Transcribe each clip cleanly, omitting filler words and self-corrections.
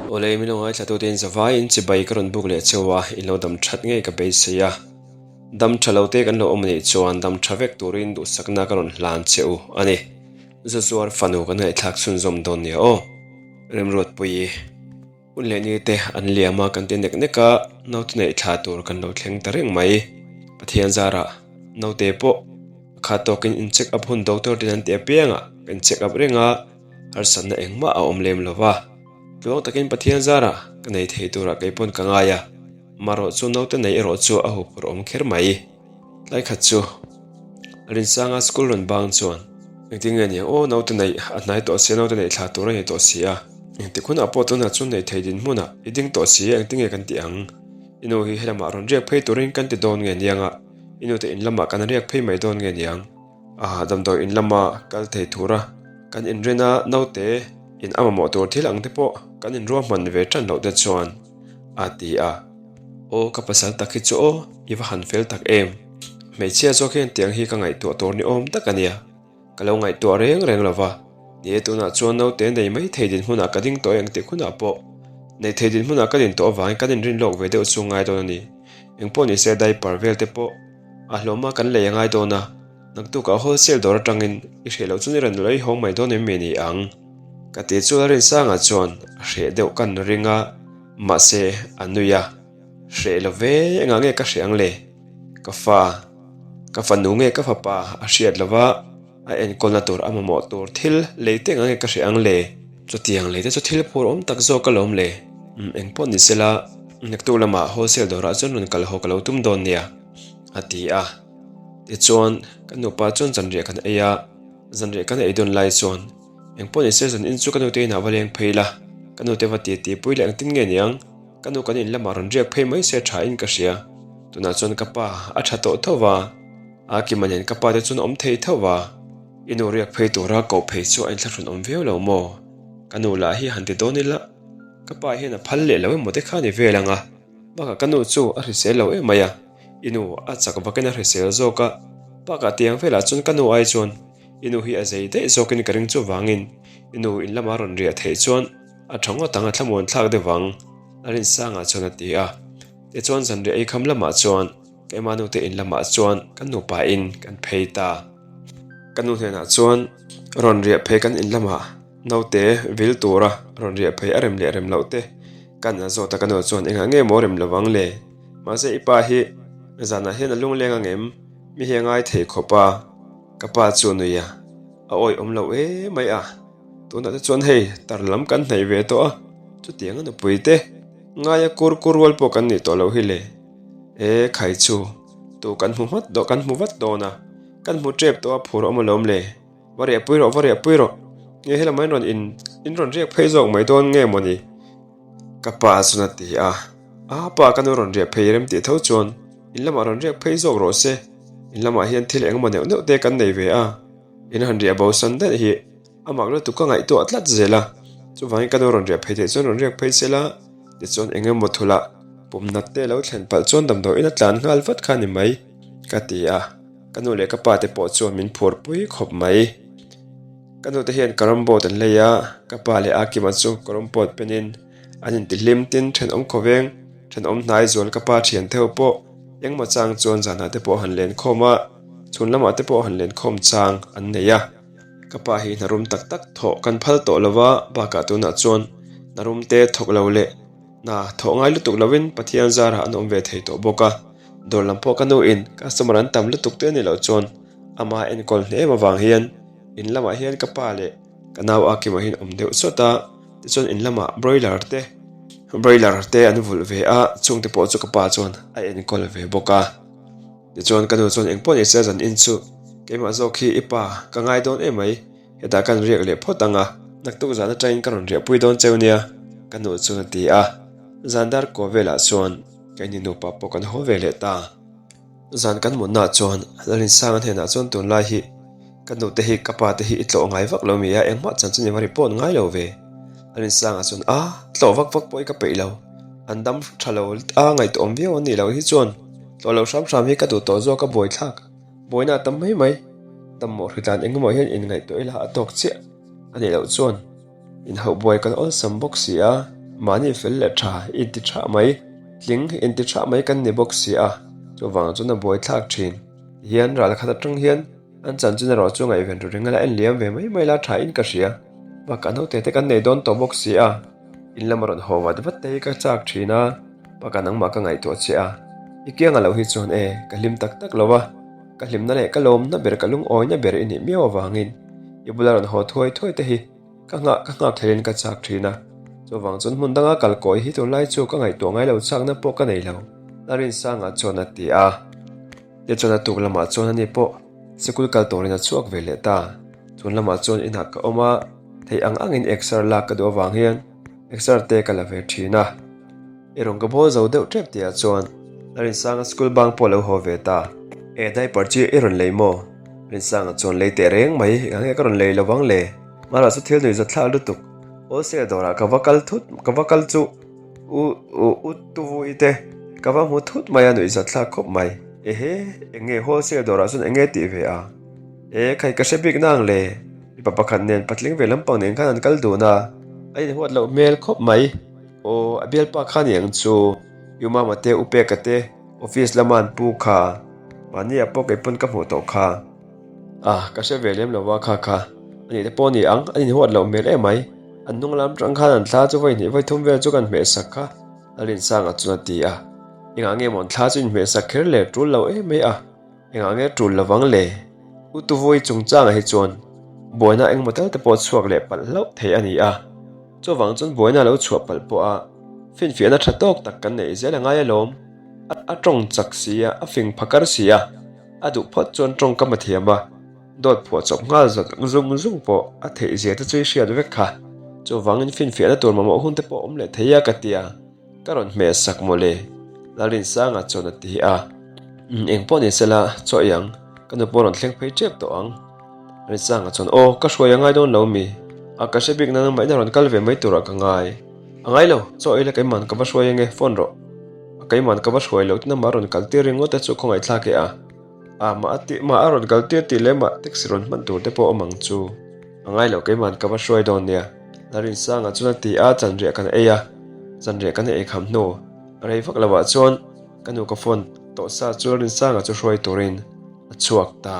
Awle min lo ngaithla tute in zavaiin chibai ka rawn buk leh cheu a, in lo dam that ngei ka beisei a. Dam tha lo te kan lo awm anih chuan dam tha vek turin duhsakna ka rawn hlan che u a ni. Zazuar fanu kan ngaihthlak chhunzawm dawn nia aw. Remruatpuii. Hun leh ni te an liam a kan ti nek nek a, naute neih thla tur kan lo thleng ta reng mai. Pathian zarah naute pawh a khat tawkin in check up hun doctor ten an ti apiang ah ka in check up reng a, harsatna engmah a awm lem lo va. Tluang takin Pathian zarah ka nei thei turah kei pawn ka ngai a, marawh chu naute neih erawh chu a huphurh awm kher mai. Tlai khat chu Rinsanga school rawn bang chuan engtin nge niang aw naute neih a hnai tawh si a naute neih thla tur a ni tawh si a engtik hunah pawh tunah chuan neih thei dinhmunah i ding tawh si a engtin nge kan tih ang i nu hi helamah rawn riak phei turin kan ti dawn nge niang a i nute in lamah kan riak phei mai dawn nge niang a damdawi in lama kal thei tura kan inrin a naute in a mamawh tur thil ang te pawh kan inruahman ve tan loh te chuan a ti a. Aw ka pasal tak hi chu aw, i va han fel tak em. Hmeichhia zawk hian tiang hi ka ngaihtuah tur ni awm tak a nia. Ka lo ngaihtuah reng reng lo va. Ni e tunah chuan naute nei mai thei dinhmunah ka ding tawh e engtik hunah pawh. Nei thei dinhmunah ka din tawh avangin kan inrin lawk ve deuh chu ngai dawn a ni. Engpawh ni se diaper vel te pawh a hlawma kan lei a ngai dawn a. Naktukah wholesale dawr atangin i hreh loh chuan i rawn lei hawng mai dawn em mi ni ang? Ka ti chu Lalrinsanga chuan a hreh deuh kan ring a. Mahse, a nui a, Hreh lo ve, engah nge ka hreh ang le? Ka fa, ka fanu nge ka fapa a hriat lo va, a enkawlna tur a mamawh tur thil lei te engah nge ka hreh ang le? Chutiang lei te chu thil phur awm tak zawk alawm le. Umm, engpawh ni sela, naktuk lamah wholesale dawrah chuan rawn kal haw ka lo tum dawn nia, a ti a. Tichuan, ka nupa chuan zanriah kan ei a, zanriah kan ei dawn lai chuan, Engpawh ni se zan in chu ka nute inah va leng phei la, ka nute va ti ti pui leh engtin nge niang, ka nu kan in lamah rawn riak phei mai se tha in ka hria, tunah chuan ka pa a tha tawh tho va, a kima nen ka pa te chuan awm thei tho va, i nu riak phei tura koh phei chu a inthlahrun awm viau lo maw, ka nu lah hi han ti dawn ila, ka pa hian a phal leh lo emaw te kha ni vel ang a, bakah ka nu chu a hrisel lo em mai a, i nu a chak vakin a hrisel zawk a, bakah tiang velah chuan ka nu ai chuan. I nu hi a zei daih zawkin ka ring chuvangin i nu in lama rawn riah theih chuan a tha ngawt ang a thlamuan thlak deuh ang, a rinsangah chuan a ti a. Tichuan zanriah ei kham lamah chuan keimah nute in lamah chuan kan nupa in kan phei ta. Ka nu hnenah chuan rawn riah phei kan in lamah naute vil tura rawn riah phei a rem leh rem loh te ka na zawt a ka nu chuan engah nge maw rem lovang le mahse i pa hi zanah hian a lungleng ang em mi hi a ngai thei khawp a. Ka pa chu nui a, a awih awm lo e mai a, tunah te chuan hei tar lam kan hnaih ve tawh a, chutiang a nupui te ngaia kur kur rual pawh kan nih tawh loh hi le. E khai chu, tu kan hmu hmat daw kan hmu vat dawn a, kan hmu tep tawh a phur awm alawm le, va riah pui rawh va riah pui rawh, nge helamah in rawn in in rawn riak phei zawk mai dawn nge mawni? Ka pa chuan a ti a, a pa ka nu rawn riah phei rem tih tho chuan in lamah rawn riak phei zawk rawh se, in lamah hian thil engemaw neuh neuh te kan nei ve a, in han riah bo san daih hi a mak lutuk ka ngaihtuah tlat zel a, chuvangin ka nu rawn riah phei theih chuan rawn riak phei se la, tichuan engemaw thula pum nat te lo thlen palh chuan damdawiin a tlan nghal vat kha ni mai ka ti a, ka nu leh ka pa te pawh chuan min phur pui khawp mai. Ka nute hian carrom board an lei a, ka pa leh Akima chu carrom board penin an intihlim tin thenawm khawveng, thenawm hnai zual ka pa thian theuh pawh engmaw chang chuan zanah te pawh han len khawm a, chhun lamah te pawh han len khawm chang an nei a. Ka pa hi hnarum tak tak thawh kan phal tawh lo va, bakah tunah chuan hnarum te thawk lo leh hna thawh ngai lutuk lovin Pathian zarah an awm ve thei tawh bawk a, dawr lam pawh ka nuin customer an tam lutuk te a nih loh chuan amah enkawl hnem avang hian In lamah hian ka pa leh ka nau a kimah hian awm deuh chawt a, tichuan in lamah broiler te broiler te an vulh ve a, chungte pawh chu ka pa chuan a enkawl ve bawk a. Tichuan ka nu chuan engpawh ni se zan in chu keimah zawk hi i pa ka ngai dawn em mai, hetah kan riak leh phawt ang a, naktuk zan atangin ka rawn riahpui dawn cheu nia ka nu chuan a ti a, zan dar kua velah chuan keini nupa pawh kan haw ve leh ta. Zan kan mutnaah chuan Lalinsanga hnenah chuan tunlai hi ka nute hi ka pa te hi i tlawh ngai vak lo mi a, engmah chan chu ni va report ngai lo ve. Lalinsanga chuan a, tlawh vak vak pawh hi ka peih lo, an dam tha lo a ngaihtuahawm viau an nih loh hi chuan tlawh lo hram hram hi ka duh tawh zawk a buaithlak, buaina a tam mai mai, dam mawh hritlan engemaw hian inngaihtuah ila a tawk chiah a nih loh chuan. Inhauh buai kan awlsam bawk si a. Mahni fel leh tha inti tha mai, tling inti tha mai kan ni bawk si a, chuvang chuan a buaithlak thin. Tihian ral khat atang hian an chanchin erawh chu ngaihven ru ring a la en liam ve mai mai la tha in ka hria. Bakah naute te kan nei dawn tawh bawk si a, in lama rawn haw vat vat te hi ka chak thin a, bakah nangmah ka ngaihtuah che a, i kianga loh hi chuan e, ka hlim tak tak lo a, ka hlimna leh ka lawmna ber ka lungawina ber i nih miau avangin i bula rawn haw thuai thuai te hi Ka nghah ka nghak theihin ka chak thin a, chuvang chuan hmun danga kal kawi hi tunlai chu ka ngaihtuah ngai lo chakna pawh ka nei lo, Larinsanga chuan a ti a. Tichuan a tuk lamah chuan ani pawh sikul kal turin a chhuak ve leh ta. Chun lamah chuan inah ka awm a, theih ang angin exer lak ka duh avang hian exer te ka la ve thin a. I rawn ka bawl zo deuh tep tihah chuan Rinsanga school bang pawh lo haw ve ta. E diaper chu i rawn lei maw? Rinsanga chuan lei teh reng mai, engah nge ka rawn lei lovang le? Mahla chu thil nuihzat thlak lutuk. Wholesale dawrah ka va kal thut, ka va kal chu u u u tuvu i te ka va hmu thut mai a nuihzat thlak khawp mai. Ehe, eng nge wholesale dawrah chuan eng nge tih ve a? E khai ka hre bik nang le, mipa pakhat nen patling ve lampang nen khan an kal dun a, a inhuat loh hmel khawp mai. Aw, a bialpa kha ni ang chu. U Mama te, U Peka te, office lama an pu kha. Mahni ah pawh kei pawn ka hmuh tawh kha. Ah, ka hre ve lem lo a kha kha. A nih te pawh ni ang, an inhuat loh hmel emai. An hnung lam tang khan an thla chu vawi hnih vawi thum vel chu kan hmeh sak kha, Lalrinsanga chuan a ti a. Engah nge maw an thla chu inhmeh sak kher le, tul lo emai a. Engah nge tul lovang le? U Tuvui chungchangah hi chuan buaina engmaw tal te pawh chhuak leh palh hlauh thei a ni a. Chuvang chuan buaina lo chhuah palh pawha finfiahna tha tawk tak kan neih zel a ngai alawm. A tawng chak si a, a fing phakar si a, a duh phawt chuan tawngkam a thiam a, dawt phuah chawp nghal zawt zung zung pawh a theih zia te chu i hriat vek kha. Chuvangin finfiahna tur mamawh hun te pawh awm leh thei a ka ti a. Ka rawn hmeh sak mawle, Lalrinsanga chuan a ti a. Umm eng pawh ni sela, chaw ei ang, ka nu pawh rawn thleng phei tep tawh ang. Rinsanga chuan aw, ka hruai a ngai dawn lo mi? A ka hre bik nang mahina rawn kal ve mai turah ka ngai. A ngai lo, chaw ei la keiman ka va hruai ange, phone rawh. A keiman ka va hruai loh tin amah rawn kal tir ringawt te chu khawngaihthlak e a. A mah a tih mah a rawn kal tir tih leh mah taxi rawn hman tur te pawh awm ang chu. A ngai lo keiman ka va hruai dawn nia. Larinsanga chuan a ti a, zanriah kan ei a, zanriah kan ei kham hnu rei vak lovah chuan ka nu ka phone tawh sa chu Larinsanga chu hruai turin a chhuak ta.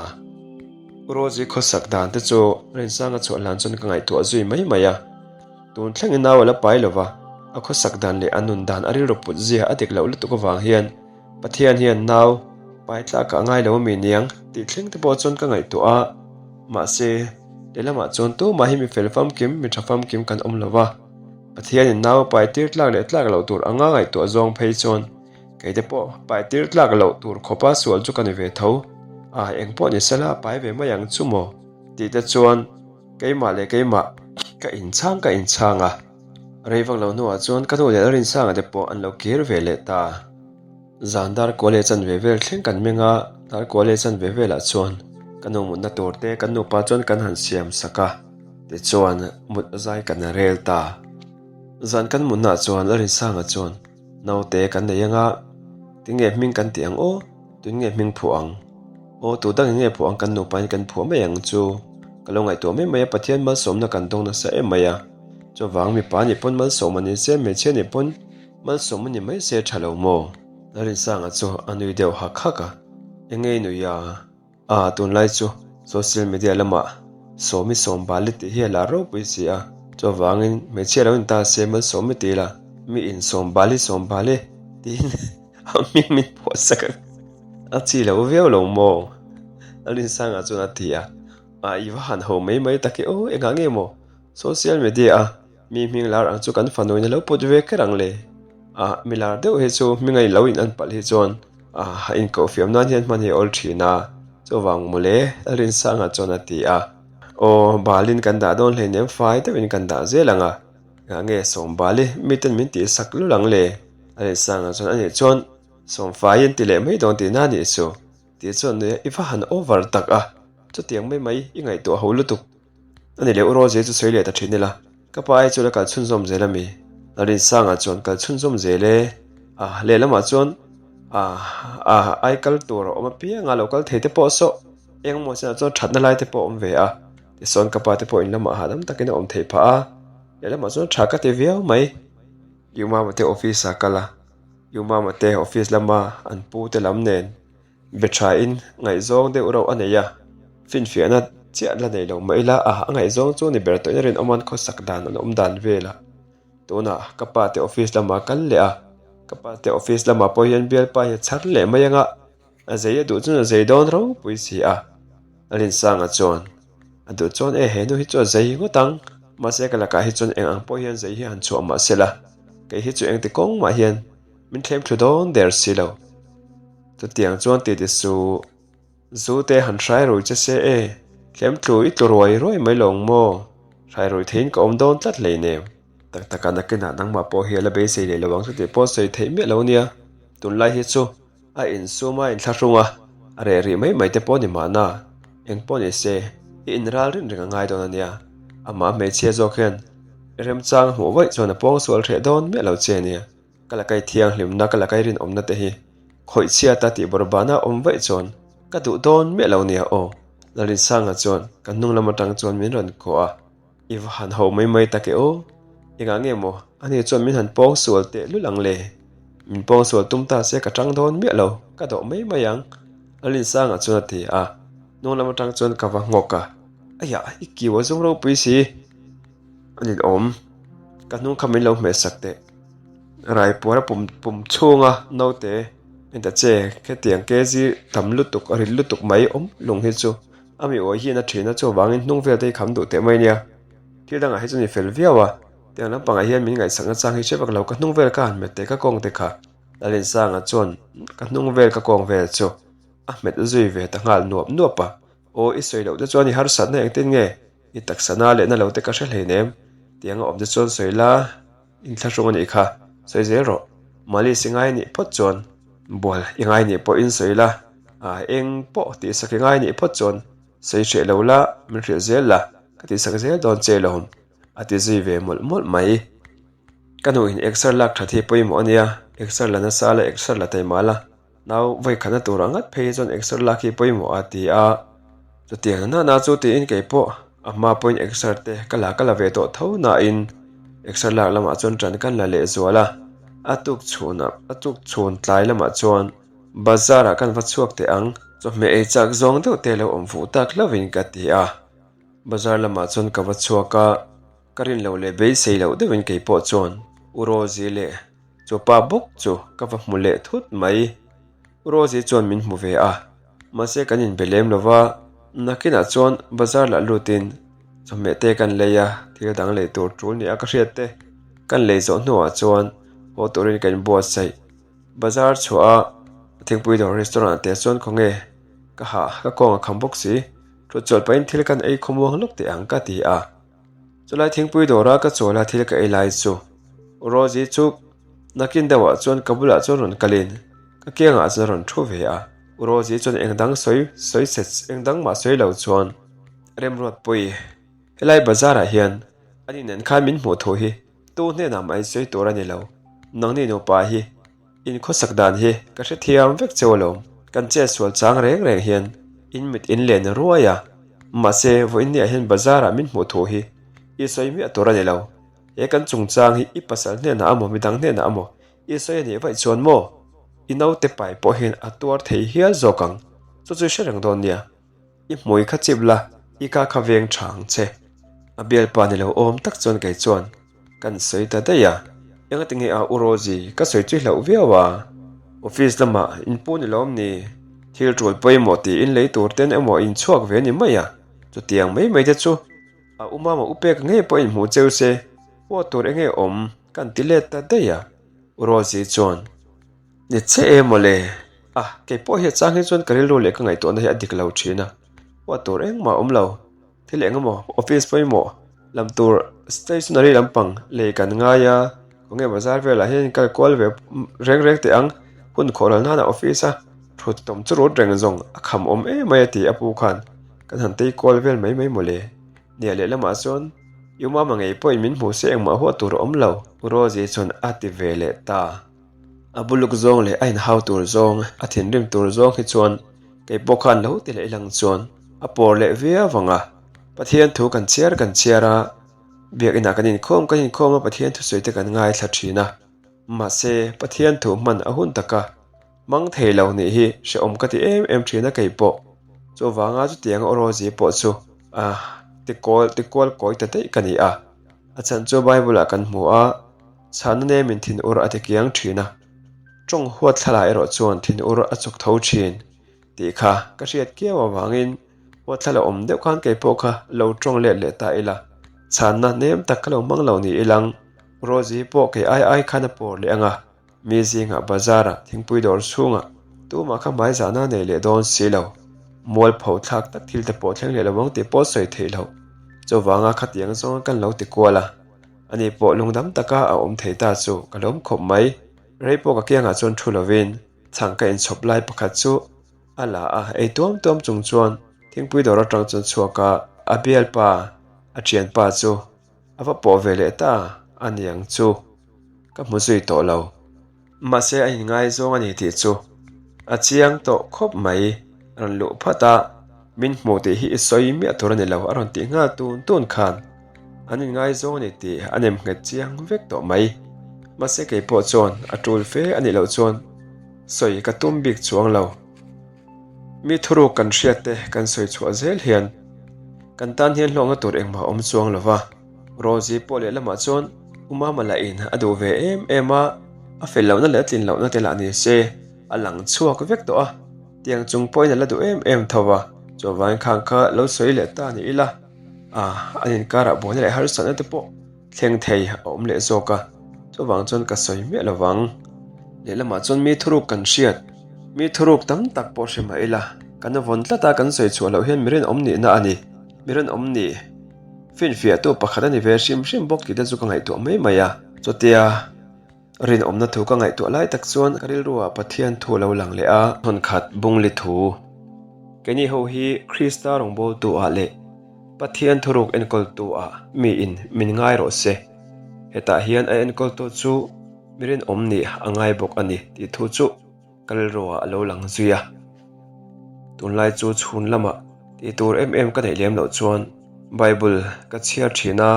U Rosie khawsak dan te chu Larinsanga chhuah hlan chuan ka ngaihtuah zui mai mai a, tun thlengin nau a la pai lova, a khawsak dan leh a nun dan a rilru put zia a dik loh lutuk avang hian Pathian hian nau pai tlak ah ngai lo a mi niang tih thleng te pawh chuan ka ngaihtuah a, mahse lehlamah chuan tumah hi mi fel famkim, mi tha famkim kan awm lo va, Pathianin nau a pai tir tlak leh tlak loh tur anga ngaihtuah zawng phei chuan kei te pawh pai tir tlak loh tur khawpa sual chu ka ni ve tho, a eng pawh ni sela a pai ve mai ang chu maw tih te chuan keimah leh keimah ka inchhang ka inchhang a. Rei vak lo hnuah chuan ka nu leh Rinsanga te pawh an lo kir ve leh ta. Zan dar kua leh chanve vel thleng kan meng a, dar kua leh chanve velah chuan ka nu mutna tur te kan nupa chuan kan han siam sak a, tichuan mut zai kan rel ta. Zan kan mutnaah chuan Rinsanga chuan naute kan nei anga tinge hming kan tih ang aw, tuin nge hming phuah ang? Aw tu dang in nge phuah ang kan nupa in kan phuah mai ang chu ka lo ngaihtuah mai mai a, Pathian malsawmna kan dawng nasa em mai a. Chuvang mipa nih pawn malsawm a ni se, hmeichhia nih pawn malsawm a ni mai se tha lo maw? Larinsanga chu a nui deuh hak hak a, Enge i nui a? A, tunlai chu social media lamah Sawmi Sawmbali tih hi a lar ropui si a, chuvangin hmeichhia lo in ta se malsawm i ti la, mi in Sawmbali Sawmbali tiin a hming min phuah sak ang a chi lo viau lo maw? Larinsanga chuan a ti a, A, i va han ho mai mai tak e aw, engah nge maw? Social media a mi hming lar ang chu kan fanu in a lo put ve kher ang le. Ah mi lar deuh hi chu hming a lo in an palh hi chuan ah a inkoh fiam nan hian hman hi a awl thin a, chuvang mawle Lalrinsanga chuan a ti a. Aw balin kan dah dawn hleinem fai deuhin kan dah zel ang a, engah nge sawm bali miten min tih sak lul ang le Lalrinsanga chuan anih chuan sawm fai an ti leh mai dawn tihna a nih chu tih chuan i va han over tak a, chutiang mai mai i ngaihtuah ho lutuk. A ni leh u Rosie chu sawi leh ta thin ila, ka pa ai chuan a kal chhunzawm zel a mi? Larinsanga chuan kal chhunzawm zel e. Ah, lehlamah chuan ah, ah, ai kal tur a awm apiang a, lo kal thei te pawh saw engmaw chinah chuan thatna lai te pawh a awm ve a, tichuan ka pa te pawh in lamah hahdam takin a awm theih phah a, lehlamah chuan tha ka ti viau mai. I umama te office ah kal a, i umama te office lama an pu te lam nen be tha in ngaihzawng deuh reuh a nei a, finfiahna chiah la nei lo mah ila a a ngaihzawng chu ni ber tawhin a rinawm an khawsak dan an awm dan vel a. Tunah ka pa te office lamah kal leh a, ka pa te office lamah pawh hian bialpa hi a chhar leh mai ang a, a zei a duh chuan a zei dawn ropui si a. Linsanga chuan a duh chuan e he nu hi chu a zei ngawt ang, mahse ka lakah hi chuan eng ang pawh hian zei hi han chhuah mah se la, kei hi chu engti kawng mah hian min thlem thlu dawn der si lo. Chutiang chuan ti ti suh. Zu te han hrai rui che se e, thlem tlu i tlu ruai ruai mai lo ang maw? Hrai rui theiin ka awm dawn tlat hleinem. Tak taka nakinah nangmah pawh hi a la beisei leh lo ang chu tih pawh sawi theih miah lo nia. Tunlai hi chu a insum a inthlahrung a, a reh rih mai mai te pawh ni mahna. Eng pawh ni se, i inral rin reng a ngai dawn a nia. Amah hmeichhia zawk hian remchang a hmuh vaih chuan a pawngsual hreh dawn miah lo che nia. Ka lakai thianghlimna, ka lakai rinawmna te hi khawih chhiata tih bawrhbana awm vaih chuan ka duh dawn miah lo nia aw. Lalrinsanga chuan ka hnung lam atang chuan min rawn kawh a, I va han ho mai mai tak e aw. Engah nge maw ani chuan min han pawng sual teh lul ang le. Min pawng sual tum ta se ka tang dawn miah lo, ka dawh mai mai ang. Lalrinsanga chuan a ti a, hnung lam atang chuan ka va nghawk a, Aiah, i kiu a zum ropui si. A ninawm, ka hnung kha min lo hmehsak teh. Raipuara pum pum chhunga naute en ta che khetiang kg tam lutuk a rit lutuk mai awm lung hi chu a mi uai hian a thin a chuvangin hnung vel te hi kham duh teh mai nia. Thil dangah hi chu ni fel viau a, tiang lampangah hian min ngaihsakna chang hi hre vak lo ka hnung vel ka han hmet teh ka kawng te kha Lalinsanga chuan ka hnung vel ka kawng vel chu a hmet zui ve ta nghal nuap nuap a, aw i sawi loh te chuan i harsatna engtin nge i taksa na leh na lo te ka hre hleinem tiang a awm te chuan sawi la. Inthlahrung a nih kha, sawi zel rawh. Malis i ngai nih phawt chuan bual i ngai nih pawhin sawi la, a eng pawh tihsak i ngai nih phawt chuan sawi hreh lo la, min hrilh zel la, ka tihsak zel dawn che lawm, a ti zui ve mawlh mawlh mai. Ka nuhin exer lak that hi pawimawh a nia, exer la nasa la, exer la taima la. Nau vawikhatna turah ngat phei hi chuan exer lak hi pawimawh a ti a, chutiang na na chu tiin kei pawh a hma pawhin exer te ka la ka la ve tawh tho nain exer lak lamah chuan ṭan kan la leh zual a, a tuk chhunah a tuk chhun tlai lamah chuan bazar ah kan va chhuak teh ang, chawhmeh ei chak zawng deuh te lo awm fuh tak hlauhin ka ti a, bazar lamah chuan ka va chhuak a, ka rin loh leh beisei loh deuhin kei pawh chuan U Rosie leh Chu pa bawk chu ka va hmu leh thut mai. Rosie chuan min hmu ve a, mahse kan inbe lem lo va, nakinah chuan bazar lah lutin chawhmeh te kan lei a, thil dang lei tur tul nia ka hriat te kan lei zawh hnuah chuan haw turin ka inbuatsaih. Bazar chhuah a thingpui dawr restaurant ah te chuan khawnge ka hah ka kawng a kham bawk si, thut chawlh pahin thil kan ei khawmuang lawk teh ang ka ti a. Chulai thingpui dawra ka chawl a thil ka ei lai chu Rosie chu nakin deuhah chuan ka bulah chuan rawn kalin ka kiangah chuan a rawn thu ve a. Rosie chuan eng dang sawi sawi set eng dang mah sawi lo chuan Remruatpui helai bazar ah hian ani nen khan min hmuh thu hi tu hnenah mah in sawi tur a ni lo nangni nupa hi In khawsak dan hi ka hrethiam vek cheu alawm. Kan chet sual chang reng reng hian in mit in len ruai a, mahse vawiinniah hian bazar ah min hmuh thu hi i sawi miah tur a ni lo. He kan chungchang hi i pasal hnenah amaw midang hnenah amaw i sawi a nih vaih chuan maw i naute pai pawh hian a tuar thei hial zawk ang, chu chu i hre reng dawn nia. I hmui kha chip la, i ka kha veng tha ang che. A bialpa ni lo awm tak chuan kei chuan kan sawi ta daih a. Engati nge a u Rosie ka sawi chu hlauh viau a. Office lamah in pu ni lawm ni? Thil tul pawimawh tiin lei tur ten emaw in chhuak ve ni mai a. Chutiang mai mai te chu a u mama u pek ngei pawh in hmuh cheu se, huat tur enge awm kan ti let ta daih a. U Rosie chuan. Ni che e mawle. A, kei pawh hi a chang hi chuan ka rilru leh ka ngaihtuahna hi a dik lo thin a. Huat tur engmah a awm lo. Thil eng emaw office pawimawh lam tur stationery lampang lei kan ngai a, khawnge bazar velah hian kal kual ve reng reng teh ang. Hun khawh ral nana office a thut tawm chu rut reng zawng a kham awm em mai a ti a pu khan kan han tei kual vel mai mai mawle. Nia lehlamah chuan i umama ngei pawhin min hmuh se engmah huat tur a awm lo. Rosie chuan a ti ve leh ta. A buluk zawng leh a inhau tur zawng, a thinrim tur zawng hi chuan kei pawh khan lo ti leh ilang chuan a pawr leh viau vang a. Pathian thu kan chhiar kan chhiar a. Biakinah kan inkhawm kan inkhawm a, Pathian thusawi te kan ngaithla thin a. Mahse, Pathian thu hman a hun taka hmang thei lo nih hi hrehawm ka ti em em thin a kei pawh. Chuvanga chutianga aw Rosie pawh chu a tikawl tikual kawi ta daih ka ni a. A chhan chu Bible-ah kan hmu a, chhana nemin thinur a tikiang thin a. Tawng huat thlalai erawh chuan thinur a chawk tho thin tih kha ka hriat kiau avangin huat thla la awm deuh khan kei pawh kha lo tawng let leh ta ila, chhanna nem tak ka lo hmang lo ni ilang Rosie pawh kei ai ai khan a pawr leh ang a, mi zingah bazar-ah thingpui dawr chhungah tumah kha hmai zahna nei leh dawn si lo. Mualpho thlak tak thil te pawh thleng leh lo ang tih pawh sawi theih loh. Chuvanga khatiang zawnga kan lo ti kual a, ani pawh lungdam taka a awm thei ta chu ka lawm khawp mai. Rei pawh ka kiangah chuan thu lovin chhang ka inchhawp lai pakhat chu a la a, ei tuam tuam chung chuan thingpui dawr atang chuan chhuak a, a bialpa, a thianpa chu a va pawh ve leh ta a niang chu ka hmu zui tawh lo. Mahse a inngaizawng a ni tih chu a chiang tawh khawp mai, a rawn luh phat a, min hmuh tih hi i sawi miah tur a ni lo a rawn tih nghal tun tun khan an inngaizawng a ni tih a nem nghet chiang vek tawh mai. Mahse kei pawh chuan a tul fe a nih loh chuan sawi ka tum bik chuang lo. Mi thuruk kan hriat te kan sawi chhuah zel hian kan tan hian hlawkna tur engmah a awm chuang lo va. Rosie pawh lehlamah chuan U Mama lahin a duh ve em em a, a fel lohna leh a tlin lohna te lah ni se a lang chhuak vek tawh a, tiang chung pawhin a la duh em em tho va, chuvangin khang kha lo sawi leh ta ni ila, a an inkarah buaina leh harsatna te pawh thleng thei a awm leh zawk a, chuvang chuan ka sawi miah lo vang. Lehlamah chuan mi thuruk kan hriat, mi thuruk tam tak pawh hre mah ila, kan vawn tlat a kan sawi chhuah loh hian mi rinawm nihna a ni, mi rinawm nih. Finfiahtu pakhat a ni ve hrim hrim bawk tih te chu ka ngaihtuah mai mai a. Chutia rinawmna thu ka ngaihtuah lai tak chuan ka rilruah Pathian thu a lo lang leh a. Hmunkhat bungli thu, Keini ho hi Krista rawngbawltu ah leh Pathian thuruk enkawltu ah miin min ngai rawh se. Hetah hian a enkawltu chu mi rinawm nih a ngai bawk a ni tih thu chu Ka rilruah a lo lang zui a, tunlai chu chhun lamah tih tur em em ka neih lem loh chuan Bible ka chhiar thin a,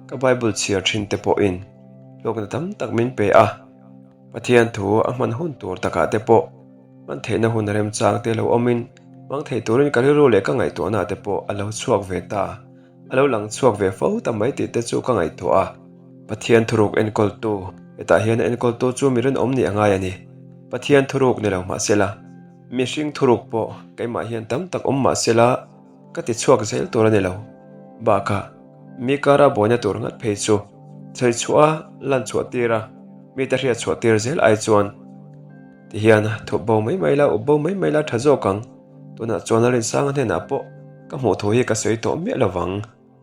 ka Bible chhiar thin te pawhin hlawkna tam tak min pe a, Pathian thu a hman hun tur takah te pawh hman theihna hun remchang te lo awmin hmang thei turin ka rilru leh ka ngaihtuahna te pawh a lo chhuak ve ta. A lo lang chhuak ve fo ta mai tih te chu ka ngaihtuah a, Pathian thuruk enkawltu, hetah hian a enkawltu chu mi rinawm nih a ngai a ni. Pathian thuruk ni lo mah sela, mihring thuruk pawh keimah hian tam tak awm mah sela ka ti chhuak zel tur a ni lo. Bakah, mi kara buaina tur ngat phei chu chhawi chhuah a, lan chhuah tir a, mite hriat chhuah tir zel ai chuan tihian thup bo mai mai la, up bo mai mai la tha zawk ang. Tunah chuan a Rinsanga hnenah pawh ka hmuh thu hi ka sawi tawh miah lo vang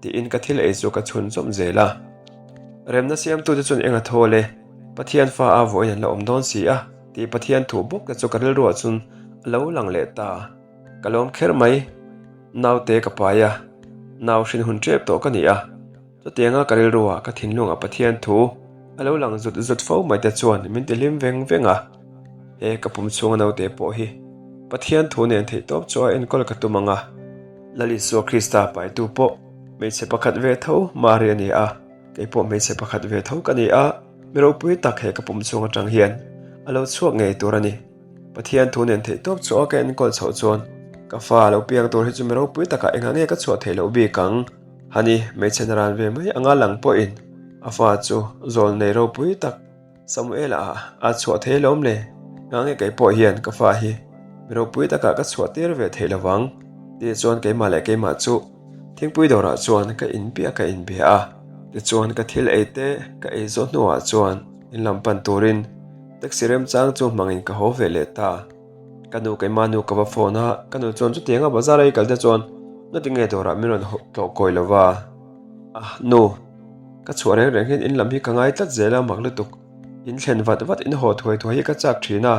tiin ka thil ei chu ka chhun zawm zel a. Remna siamtute chuan eng a thawl e, Pathian fa a vawiin an la awm dawn si a tih Pathian thu bawk te chu ka rilruah chuan a lo lang leh ta. Ka lawm kher mai. Naute ka pai a, nau hrin hun tep tawh ka ni a. Chutianga ka rilruah ka thinlungah Pathian thu a lo lang zut zut fo mai te chuan min ti hlim veng veng a. He ka pum chhunga naute pawh hi Pathian thu nen theih tawp chu a enkawl ka tum ang a. Lal Isua Krista paitu pawh hmeichhe pakhat ve tho Mari a ni a, kei pawh hmeichhe pakhat ve tho ka ni a, mi ropui tak he ka pum chhung atang hian a lo chhuak ngei tur a ni. Pathian thu nen theih tawp chu a ka enkawl chhoh chuan ka fa a lo piang tur hi chu mi ropui takah engah nge ka chhuah theih loh bik ang? Hani, hmeichhe na ran ve mai anga lang pawhin a fa chu zawl nei ropui tak Samuela ah a chhuah thei alawm le, engah nge kei pawh hian ka fa hi mi ropui takah ka chhuah tir ve theih lovang? Tichuan keimah leh keimah chu thingpui dawrah chuan ka inbia ka inbia a, tichuan ka thil ei te ka ei zawh hnuah chuan in lam pan turin taxi remchang chu hmangin ka haw ve leh ta. Ka nu keimah nu ka va phone a, ka nu chuan chutianga bazar a i kal te chuan nati nge dawrah min rawn tlawh kawi lo va? Ah, nu, ka chhuah reng reng hian in lam hi ka ngai tlat zel a mak lutuk. In thlen vat vat in haw thuai thuai hi ka chak thin a,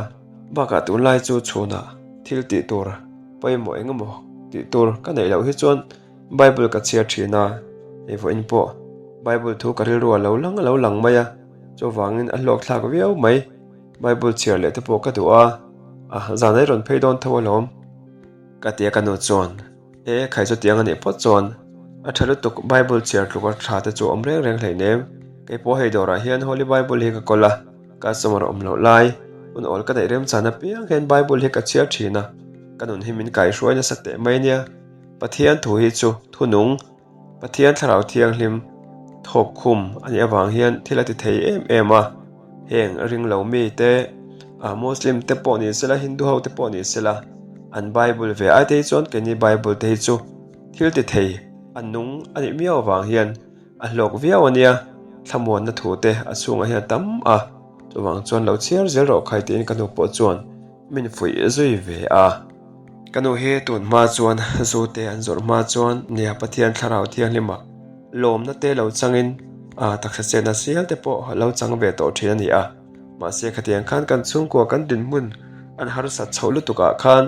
bakah tunlai chu chhunah thil tih tur pawimawh eng emaw tih tur ka neih loh hi chuan Bible ka chhiar thin a, hei vawiin pawh Bible thu ka rilru a lo lang a lo lang mai a, chuvangin a hlawk thlak viau mai. Bible chhiar leh te pawh ka duh a, ah zan ai rawn phei dawn tho alawm. Ka ti a ka nu chuan, E khai chutiang a nih phawt chuan. A tha lutuk, Bible chhiar tluk a tha te chu awm reng reng hleinem. Kei pawh hei dawrah hian Holy Bible hi ka kawl a, customer awm loh lai, hun awl ka neih remchan apiang hian Bible hi ka chhiar thin a, ka nun hi min kaihruai nasa teh mai nia. Pathian thu hi chu thunung. Pathian Thlarau Thianghlim thawk khum a nih avang hian thil a ti thei em em a, heng ringlo mi te, ah Muslim te pawh ni sela, Hindu ho te pawh ni sela, an Bible ve ai te hi chuan keini Bible te hi chu thil ti thei a nung a nih miau avang hian a hlawk viau a nia, thlamuanna thu te a chhungah hian a tam a, chuvang chuan lo chhiar zel rawh khai tiin ka nu pawh chuan min fuih zui ve a. Ka nu hi tun hma chuan zu te an zawrh hma chuan nia Pathian Thlarau Thianghlima lawmna te lo changin a taksa chenna sial te pawh lo chang ve tawh thin a ni a. Mahse khatiang khan kan chhungkua kan dinhmun an harsat chhoh lutuk ah khan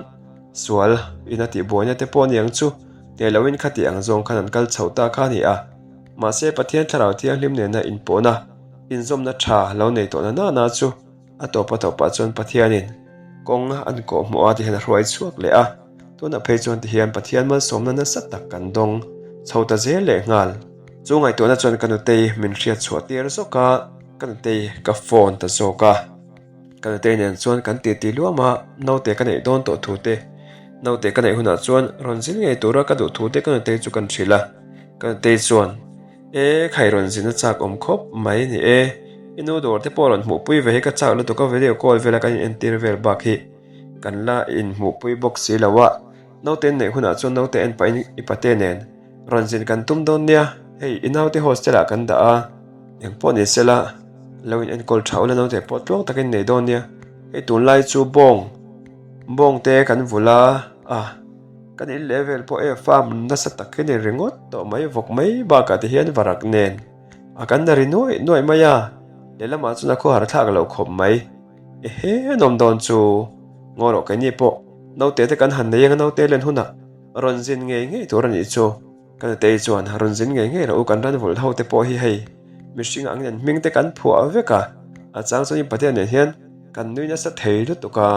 sual in a tihbuaina te pawh niang chu hneh loin khati ang zawng khan an kal chhoh ta kha a ni a. Mahse Pathian Thlarau Thianghlim nena inpawhna, inzawmna tha lo nei tawhna nana chu A tawp a tawpah chuan Pathianin kawng an kawh hmuh a tihian a hruai chhuak leh a, tunah phei chuan tihian Pathian malsawmna nasa tak kan dawng chho ta zel leh nghal. Chu ngaihtuahna chuan ka nutei min hriat chhuah tir zawk a, ka nutei ka phone ta zawk a. Ka nutei nen chuan kan titi luam a, naute ka neih dawn tawh thu te, naute ka neih hunah chuan rawn zin ngei tura ka duh thu te ka nutei chu kan hrilh a, ka nutei chuan. E khai rawn zin a chak awm khawp mai ni e. I nu dawr te pawh rawn hmuhpui ve hi ka chak lutuk a video call vela kan in entir vel bak hi kan la in hmuhpui bawk si lo a. Naute in neih hunah chuan naute en pahin i pate nen rawn zin kan tum dawn nia. Hei i naute hostel ah kan dah a, eng pawh ni sela lo in enkawl tha ula naute pawh tluang takin nei dawn nia. Hei tunlai chu bawng bawng te kan vul a a. Kan in leh vel pawh e farm nasa tak hi ni ringawt tawh mai vawk mai bakah te hian varak nen a kan na ri nuaih nuaih mai a, lehlamah chuan a khawhar thlak loh khawp mai. Ehe a nawm dawn chu ngaw rawh keini pawh naute te kan han nei anga naute len hunah rawn zin ngei ngei tur a nih chu. Ka nutei chuan rawn zin ngei ngei rawh u kan ran vulh ho te pawh hi hei mihring ang nen hming te kan phuah vek a, a chang chuan i patea nen hian kan nui nasa thei lutuk a.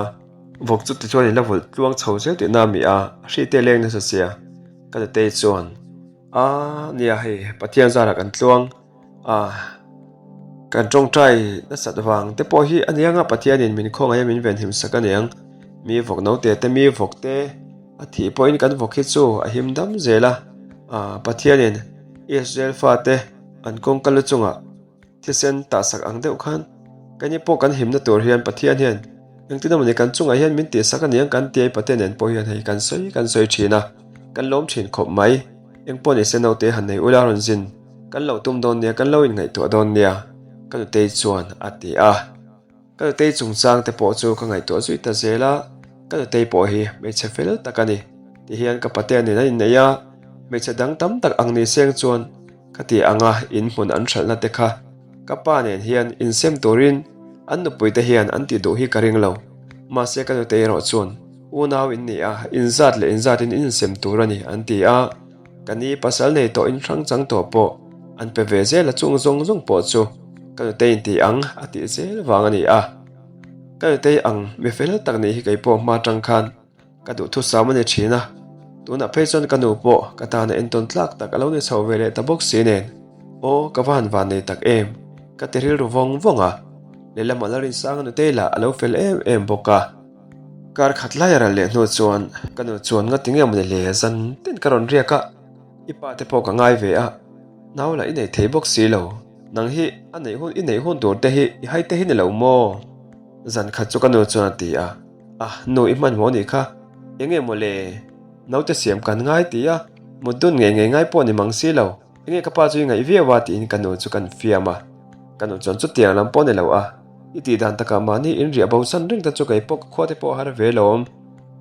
Vawk chu tichuan in la vulh tluang chho zel tihna a mi a, a hri te leng nasa sia. Ka nutei chuan, A nia hei, Pathian zarah kan tluang a, kan tawngtai nasat vang te pawh hi a niang a, Pathianin min khawngaih a min venhim sak a niang. Mi vawk naute te mi vawk te a thih pawhin kan vawk hi chu a him dam zel a, Pathianin Israel fate an kawngka lu chungah Thisen tahsak ang deuh khan keini pawh kan himna tur hian Pathian hian engtin emawni kan chungah hian min tihsak a niang kan tia i Pathian nen pawh hian hei kan sawi kan sawi thin a, kan lawm thin khawp mai. Eng pawh nise naute han nei ula rawn zin kan lo tum dawn nia kan lo inngaihtuah dawn nia ka nutei chuan a ti a. Ka nutei chungchang te pawh chu ka ngaihtuah zui ta zel a, ka nutei pawh hi hmeichhe fel tak a ni tihian ka patea nen an inneih a, hmeichhe dang tam tak ang ni seng chuan Ka ti ang a, in hmun an hralhna te kha ka pa nen hian insem turin an nupui te hian an ti duh hi ka ring lo. Mahse ka nute erawh chuan unau in ni a, inzat leh inzatin in insem tur a ni an ti a, ka ni pasal nei tawh in hrang chang tawh pawh an pe ve zel a chung zawng zawng pawh chu ka nute in ti ang a tih zel vang a ni a. Ka nutei ang mi fel tak nih hi kei pawh hma tang khan Ka duhthusam a ni thin a, tunah phei chuan ka nu pawh ka tana entawn tlak tak a lo ni chho ve leh ta bawk si nen, aw ka va han van nei tak em, ka ti rilru vawng vawng a, lehlamah Lalrinsanga nutei lah a lo fel em em bawk a. Kar khat lai a ral leh hnu chuan ka nu chuan ngati nge mawni le zan tin ka rawn riak a, i pa te pawh ka ngai ve a, nau lah i nei thei bawk si lo, nang hi a neih hun i neih hun tur te hi i hai te hi ni lo maw? Zan khat chu ka nu chuan a ti a. A, nu i hmanhmawh anih kha. Enge maw le? Naute siam kan ngai ti a, mut dun ngei ngei ngai pawh ni mang si lo. Enge ka pa chu i ngaih viau a tiin ka nu chu kan fiam a. Ka nu chuan chutiang lam pawh ni lo a, i tih dan takah mahni in riah bo san reng te chu kei pawh ka khua te pawh a har ve lawm.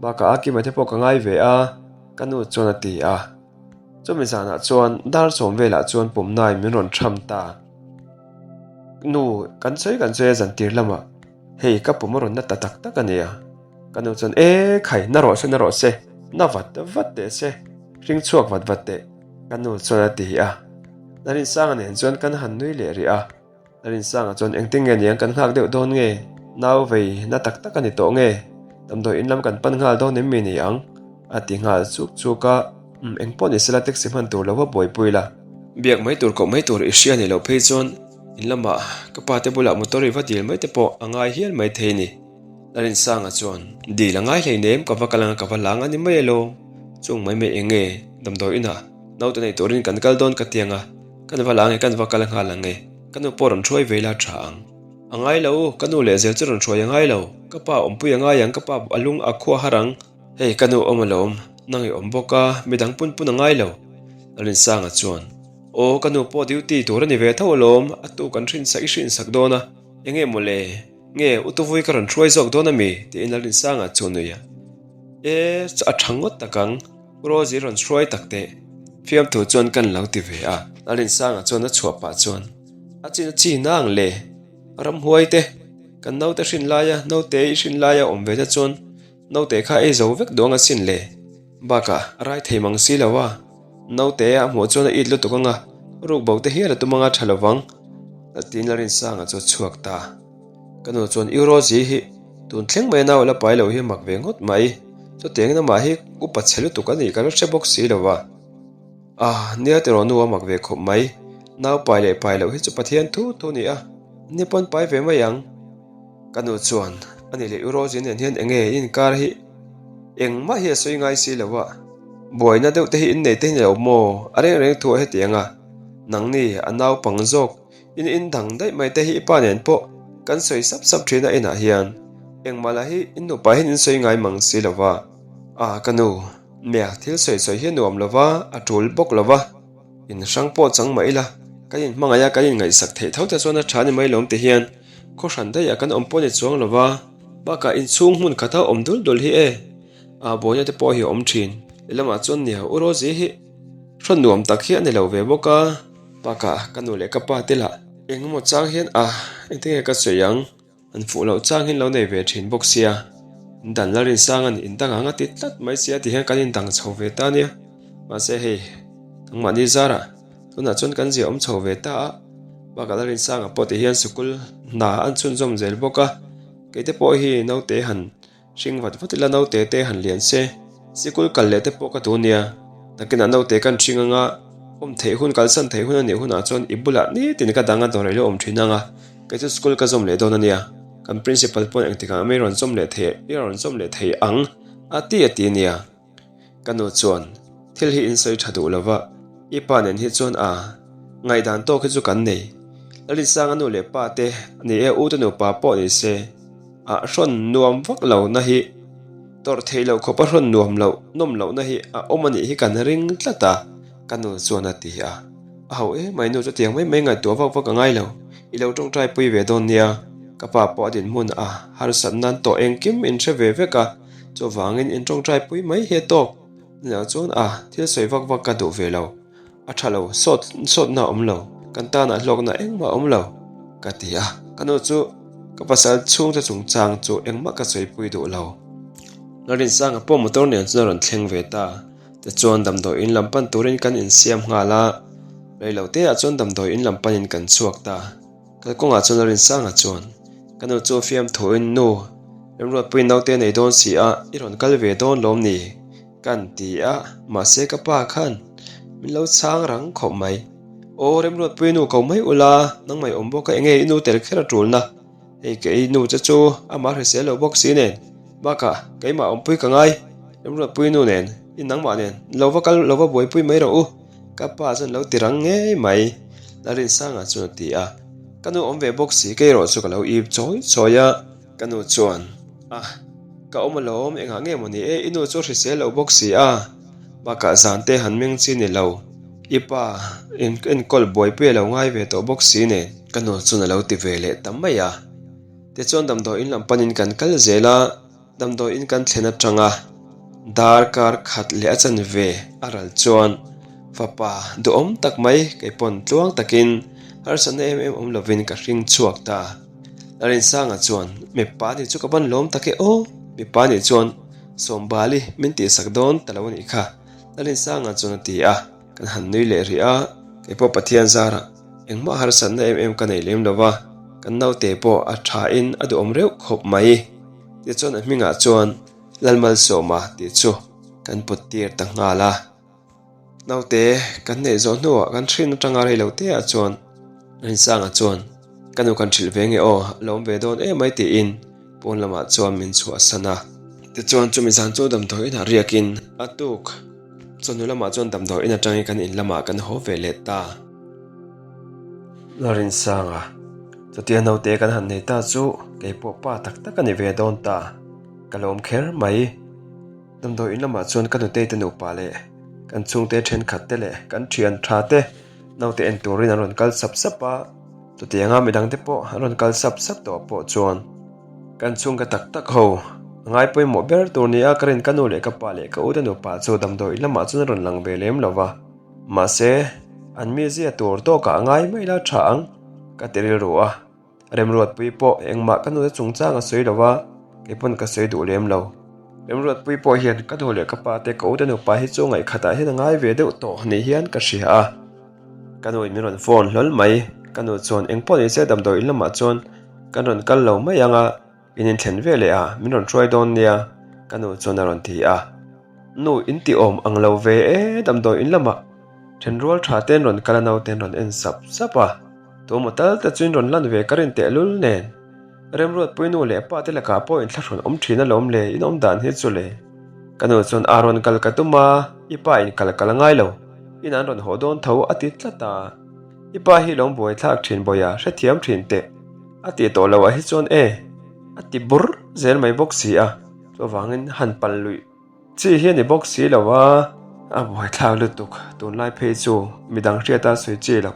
Bakah a kima te pawh ka ngai ve a, ka nu chuan a ti a. Chumi zanah chuan dar sawm velah chuan pumnain min rawn tham ta. Nu, kan sawi kan sawi a zantir lamah. Hei ka pum a rawn na ta tak tak a nia. Ka nu chuan e khai na rawh se na rawh se, na vat vat teh se, hring chhuak vat vat teh ka nu chuan a ti a. Narinsanga nen chuan kan han nui leh rih a. Narinsanga chuan engtin nge niang kan nghak deuh dawn nge, nau vei na tak tak a ni tawh nge, damdawi in lam kan pan nghal dawn em mi ni ang? a ti nghal chuk chuk a. Umm eng pawh ni sela taxi hman tur lo va buaipui la. Biak mai tur koh mai tur i hria ni loh phei chuan in lamah ka pa te bulah motor i va dil mai te pawh a ngai hial mai thei ni. Larinsanga chuan, Dil a ngai hleinem ka va kal anga ka va lang a ni mai elo. Chung mai mai eng nge damdawi inah naute nei turin kan kal dawn ka ti anga kan va lang e kan va kal nghal ang e. Ka nu pawh rawn hruai ve ila tha ang. A ngai lo, ka nu leh zel chu rawn hruai a ngai lo. Ka pa awmpui a ngai ang ka pa a lung a khua har ang. Hei ka nu awm alawm, nang i awm bawk a, midang pun pun a ngai lo. Larinsanga chuan, Aw ka nu pawh duty tur a ni ve tho alawm, a tu kan hrinsak i hrinsak dawn a, eng nge mawle? Nge Utuvui ka rawn hruai zawk dawn a mi? tiin Lalrinsanga chu a nui a. E, a tha ngawt tak ang, Rosie rawn hruai tak teh. Fiamthu chuan kan lo ti ve a. Lalrinsanga chuan a chhuah pah chuan, A chin a chi na ang le, ramhuai te, kan naute hrin laia naute i hrin laia awm ve te chuan naute kha ei zo vek duang asin le. Bakah a rai thei mang si lo a, naute a hmuh chuan a it lutuk anga rukbo te hial a tum anga tha lovang, tiin Lalrinsanga chu a chhuak ta. Ka nu chuan U Rosie hi tun thleng mai a nau la pai lo hi a mak ve ngawt mai, chutiangin amah hi upa chhe lutuk a nih ka la hre bawk si lo a. Ah, nia tiraw nu a mak ve khawp mai, nau pai leh pai loh hi chu Pathian thu thu a ni a, ni pawn pai ve mai ang. Ka nu chuan a ni leh U Rosie nen hian enge inkar hi engmah hi a sawi ngai si lo a, buaina deuh te hi innei te hi ni lo maw, a reng reng thu a hetiang a, nangni a naupang zawk In in dang daih mai te hi i pa nen pawh kan sawi sap sap thin a inah hian engmah lah hi in nupa hian in sawi ngai mang si lo va. A ka nu, Mia thil sawi sawi hi a nuam lo va, a tul bawk lo va, in hrang pawh chang mah ila kan in hmangaih a kan in ngaihsak theih tho te chuan a tha ni mai lawm ti hian khaw hran daih ah kan awm pawh ni chuang lo va, bakah inchhung hmun khata awm dul dul hi e a buaina te pawh hi a awm thin. Lehlamah chuan nia u Rosie hi hrawn nuam tak hi a ni lo ve bawk a. Bakah ka nu leh ka pa te lah engemaw chang hian a engtin nge ka sawi ang, an fuh loh chang hian lo nei ve thin bawk sia, in dan la rinsang a ni, in dang ang a ti tlat mai sia ti hian kan indang chho ve ta nia, mahse hei nangmahni zarah tunah chuan kan zia awm chho ve ta a, bakah la rinsanga pawh ti hian sikul hna an chhunzawm zel bawk a, keite pawh hi naute han Hring vat vat ila naute te han lian se, sikul kal leh te pawh ka duh nia. Nakinah naute kan hring anga awm theih hun kalsan theih hun a nih hunah chuan i bulah nitin ka dang a dawrh ilo awm thin anga kei chu school ka zawm leh dawn a nia. Kan principal pawn engtikah mai rawn zawm leh thei i rawn zawm leh thei ang a ti a ti nia. Ka nu chuan thil hi in sawi tha duh lo va, i pa nen hi chuan a ngaihdan tawk hi chu kan nei. Lalinsanga nu leh pa te ni e u te nupa pawh ni se a hrawn nuam vak lo na hi tawrh theih loh khawpa hrawn nuam loh nawm loh na hi a awm a nih hi kan ring tlat a, ka nu chuan a ti a. A ho em mai nu chutiang mai mai ngaihtuah vak vak a ngai lo, i lo tawngtai pui ve dawn nia, ka pa pawh a dinhmun a harsat nan tawh engkim in hre ve vek a. Chuvangin in tawngtai pui mai hi a tawk. Nilo chuan a, thil sawi vak vak ka duh ve lo. A tha lo, sawt sawtna a awm lo. Kan tanah hlawkna engmah a awm lo, ka ti a. Ka nu chu ka pasal chhungte chungchang chu engmah ka sawipui duh lo. Larinsanga pawh motor nen chuan a rawn thleng ve ta. Tichuan damdawi in lam pan turin kan insiam nghal a. Reiloteah chuan damdawi in lam panin kan chhuak ta. Kalkawngah chuan Larinsanga chuan, Ka nu chu fiamthuin nu, Remruatpuiin naute nei dawn si a, i rawn kal ve dawn lawm ni? Kan ti a, mahse ka pa khan min lo chhang rang khawp mai. Aw Remruatpui nu ko mai ula, nangmah i awm bawk a, enge i nu tel kher a tulna? Hei kei nu che chu amah hrisel lo bawk si nen, bakah keimah awmpui ka ngai, Remruatpui nu nen, i nangmah nen lo va kal lo va buaipui mai rawh u. Ka pa chuan lo ti rang ngei mai, Larinsanga chuan a ti a. Ka nu awm ve bawk si, kei erawh chu ka lo ip chawi chawi a. Ka nu chuan, A, ka awm alawm, engah nge maw ni e, i nu chu a hrisel lo bawk si a, bakah zan te han meng chi ni lo, i pa enkawl buaipui a lo ngai ve tawh bawk si nen. Ka nu chuan a lo ti ve leh ta mai a. Tichuan damdawiin lam panin kan kal zel a. Damdawiin kan thlen atanga darkar khat leh a chanve a ral chuan fapa duhawm tak mai kei pawn tluang takin harsatna em em awm lovin ka hring chhuak ta. Larinsanga chuan mipa nih chu ka ban lawm tak e aw, mipa nih chuan Sawmbali min tihsak dawn ta lo a nih kha Larinsanga chuan a ti a, kan han nui leh rih a, kei pawh Pathian zarah engmah harsatna em em ka nei lem lo va, kan naute pawh a thain a duhawm reuh khawp mai. Tichuan a hmingah chuan Lalmalsawma tih chu kan put tir ta nghal a. Naute kan neih zawh hnuah kan hrin atanga rei lo te ah chuan Rinsanga chuan ka nu kan hrilh ve nge aw, a lo awm ve dawn emai tiin pawn lamah chuan min chhuahsan a. Tichuan chumi zan chu damdawi inah riakin a tuk chawhnu lamah chuan damdawi in atangin kan in lamah kan haw ve leh ta. Larinsanga, chutia naute kan han nei ta chu keipawh pa tak tak a ni ve dawn ta, ka lawm kher mai. Damdawi in lamah chuan ka nutei te nupa leh kan chhungte thenkhat te leh kan thian tha te naute en turin an rawn kal sap sap a, chutianga midang te pawh an rawn kal sap sap tawh pawh chuan kan chhungka tak tak ho a ngai pawimawh ber tur nia ka rin ka nu leh ka pa leh ka u te nupa chu damdawi in lamah chuan an rawn lang ve lem lo va, mahse an mizia tur tawkah a ngai mai la tha ang ka ti rilru a. Remruatpui pawh engmah ka nute chungchang a sawi lo a, kei pawn ka sawi duh lem lo. Remruatpui pawh hian ka nu leh ka pa te ka ute nupa hi chu ngaihkhatah hian a ngai ve deuh tawh ni hian ka hria a. Ka nu in min rawn phone hlawl mai, ka nu chuan engpawh ni se damdawi in lamah chuan kan rawn kal lo mai ang a, In inthlen ve leh a, min rawn hruai dawn nia, ka nu chuan a rawn ti a. Nu, in ti awm ang lo ve e, damdawi in lamah thenrual tha te an rawn kal a naute an rawn en sap sap a. Tuemaw tal te chu in rawn lan ve ka rin tehlul nen. Remruatpui nu leh pa te lakah pawh inthlahrun awm thin alawm le, in awm dan hi chu le. Ka nu chuan a rawn kal ka tum a, i pa in kal kal a ngai lo, in an rawn haw dawn tho a ti tlat a. I pa hi lawm buaithlak thin bawiha hrethiam thin teh. A tih tawh loh ah hi chuan e a ti bur zel mai bawk si a, chuvangin han pal luih chi hi a ni bawk si lo a, a buaithlak lutuk tunlai phei chu midang hriata sawi chi lo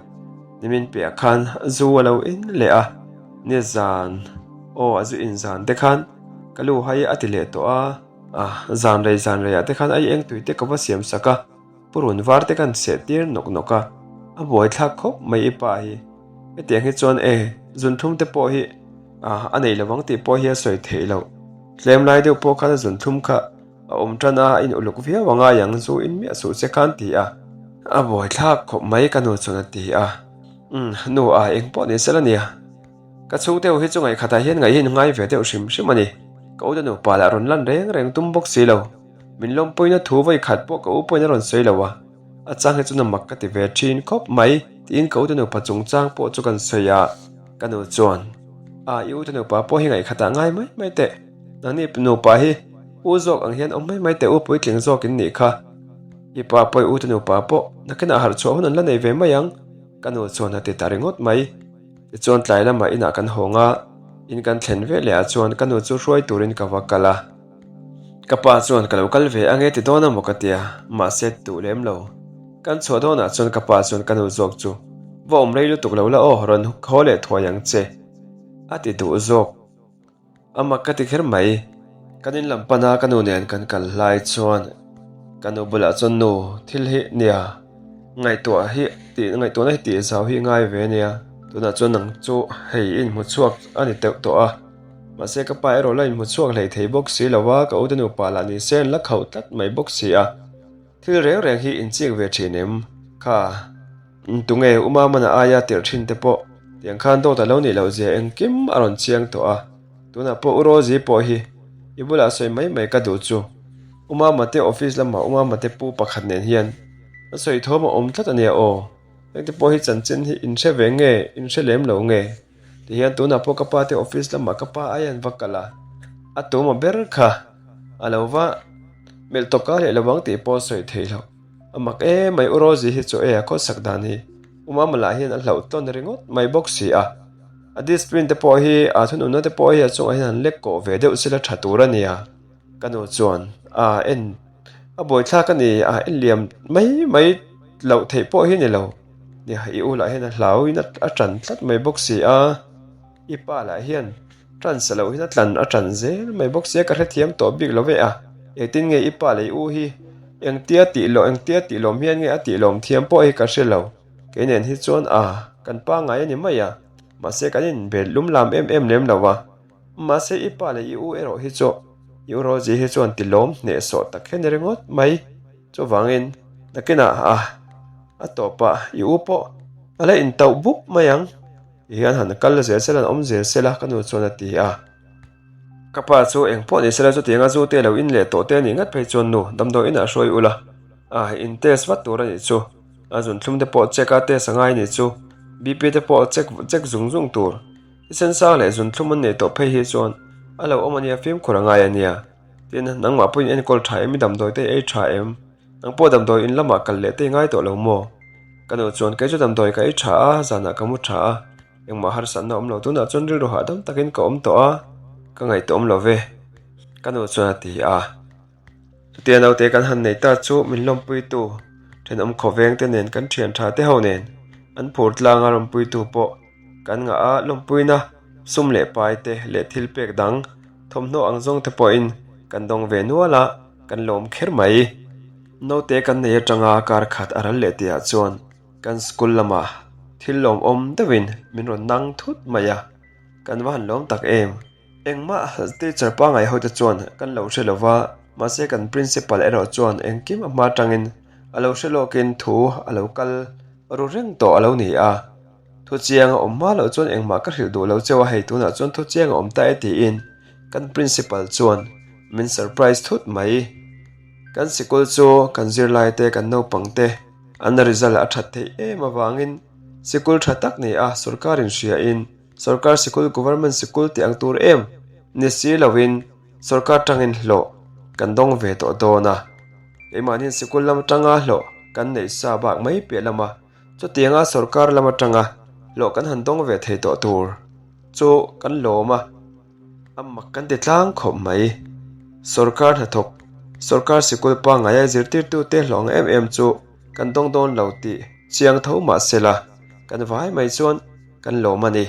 nimin piah khan zu a lo in leh a, ni zan aw a zu in zan te khan ka lu hai a ti leh tawh a, a zan rei zan rei ah te khan ai eng tui te ka va siam sak a. Purun var te kan seh tir nawk nawk a, a buaithlak khawp mai i pa hi. Hetiang hi chuan e, zunthum te pawh hi a nei lovang tih pawh hi a sawi theih loh. Tlem lai deuh pawh khan a zunthum kha a awm tan a, a in uluk viau a ngai ang zu in miah suh che khan ti a. A buaithlak khawp mai ka nu chuan a ti a. Umm, nu a eng pawh ni sela nia. Ka chhungte ho hi chu ngaihkhatah hian ngaih hi in ngai ve deuh hrim hrim a ni. Ka u te nupa lah rawn lan reng reng tum bawk si lo. Min lawmpuina thu vawi khat pawh ka u pawhin a rawn sawi lo a, a chang hi chu na mak ka ti ve thin khawp mai tiin ka ute nupa chungchang pawh chu kan sawi a, ka nu chuan, A, i ute nupa pawh hi ngaihkhatah ngai mai mai teh, nangni nupa hi u zawk ang hian awm mai mai teh u puitling zawk in nih kha, i pa pawh i ute nupa pawh nakinah harh chhuah hun an la nei ve mai ang, ka nu chuan a ti ta ringawt mai. Tichuan tlai lamah inah kan hawng a, in kan thlen ve leh ah chuan ka nu chu hruai turin ka va kal a. Ka pa chuan ka lo kal ve ange ti dawn a maw ka tia, mahse ti duh lem lo. Kan chhuah dawnah chuan ka pa chuan ka nu zawk chu, Va awm rei lutuk lo la aw, rawn haw leh thuai ang che, a ti duh zawk. A mak ka ti kher mai. Kan in lam pana ka nu nen kan kal hlai chuan ka nu bulah chuan nu thil hi nia ngaihtuah hi tih ngaihtuahna hi tih zau hi ngai ve nia, tunah chuan nang chu hei i inhmu chhuak a ni teuh tawh a. Mahse ka pa erawh la inhmu chhuak hlei thei bawk si lo a, ka ute nupa lah ni se an la khauh tlat mai bawk si a. Thil reng reng hi inchik ve thin em? Kha, tunge U Mamana aia tirh thin te pawh tiang khan dawt a lo nih loh zia engkim a rawn chiang tawh a. Tunah pawh U Rosie pawh hi i bulah sawi mai mai ka duh chu. U Mama te office lamah U Mama te pu pakhat nen hian a sawi thawm a awm tlat a nia aw. Hengte pawh hi chanchin hi inhre ve nge, inhre lem lo nge? Tihian tunah pawh ka pa te office lamah ka pa ai an va kal a, a tuma ber kha a lo va melh tawk a leh lo vang tih pawh a sawi theih loh. A mak em mai U Rosie hi chu e a khawsak dan hi U Mama lah hian a hlauh tawn ringawt mai bawk si a. A discipline te pawh hi a thununna te pawh hi a chungah hian han lek kawh ve deuh sela tha tur a nia. Ka nu chuan a en a buaithlak a ni a en liam mai mai loh theih pawh hi ni lo. Nia, i u lah hian a hlauin a ṭan tlat mai bawk si a, i pa lah hian ṭan sa loh hian a tlan a ṭan zel mai bawk si a, ka hrethiam tawh bik lo ve a, engtin nge i pa leh i u hi engtia tih lawh engtia tih lawm hian nge a tih lawm thiam pawh hi ka hre lo, kei nen hi chuan a kan pa ngai a ni mai a, mahse kan inbe lum lam em em lem lo a, mahse i pa leh i u erawh hi chu i u Rosie hi chuan ti lawm hnehsawh tak hian i ringawt mai. Chuvangin, nakinah a a tawpah i u pawh a la intauh bup mai ang. Ti hian han kal zel sela, han awm zel sela ka nu chuan a ti a. Ka pa chu eng pawh ni sela chutianga zu te lo in leh tawh te a nih ngat phei chuan nu damdawi inah hruai ula. A, in test vat tur a nih chu. A zunthlum te pawh check a test a ngai a nih chu. BP te pawh check check zung zung tur. Thisen sang leh zunthlum an neih tawh phei hi chuan a lo awm a nia fimkhur a ngai a nia. Tin, nangmah pawhin enkawl tha em i damdawi te ei tha em? Nang pawh damdawi in lamah kal leh te i ngai tawh lo maw? Ka nu chuan kei chu damdawi ka ei tha a, zanah ka mu tha a, engmah harsatna awm lo tunah chuan rilru hahdam takin ka awm tawh a, ka ngaihtuah awm lo ve. Ka nu chuan a ti a. Chutia naute kan han nei ta chu min lawmpuitu thenawm khawveng te nen kan thian tha te ho nen an phur tlanga lawmpuitu pawh kan ngah a, lawmpuina sum leh pai te leh thil pek dang thawmhnaw ang zawng te pawhin kan dawng ve nual a, kan lawm kher mai. Naute kan nei atanga kar khat a ral leh tihah chuan kan school lamah thil lawmawm deuhin min rawn nang thut mai a, kan va han lawm tak em. Engmah teacher pangngai hote chuan kan lo hre lova, mahse kan principal erawh chuan engkim a hma atangin a lo hre lawkin thu a lo kal ru reng tawh a lo ni a. Thu chiang a awm hma loh chuan engmah ka hrilh duh lo cheu a, hei tunah chuan thu chiang a awm ta e tiin kan principal chuan min surprise thut mai. Kan sikul chu kan zirlai te kan naupang te an result a that theih em avangin sikul tha tak ni a sorkar in hria in Sorkar sikul government sikul tih ang tur em ni si loin sorkar tangin hlawh kan dawng ve tawh dawn a. Keimahniin sikul lam atanga hlawh kan neih sa bak mai piah lama chutianga sorkar lam atanga hlawh kan han dawng ve thei tawh tur chu kan lawm a, a mak kan ti tlang khawp mai. Sorkar hnathawk, sorkar sikul pangngaia zirtirtute hlawh ang em em chu kan dawng dawn lo tih chiang tho mah sela kan vai mai chuan kan lawm a ni.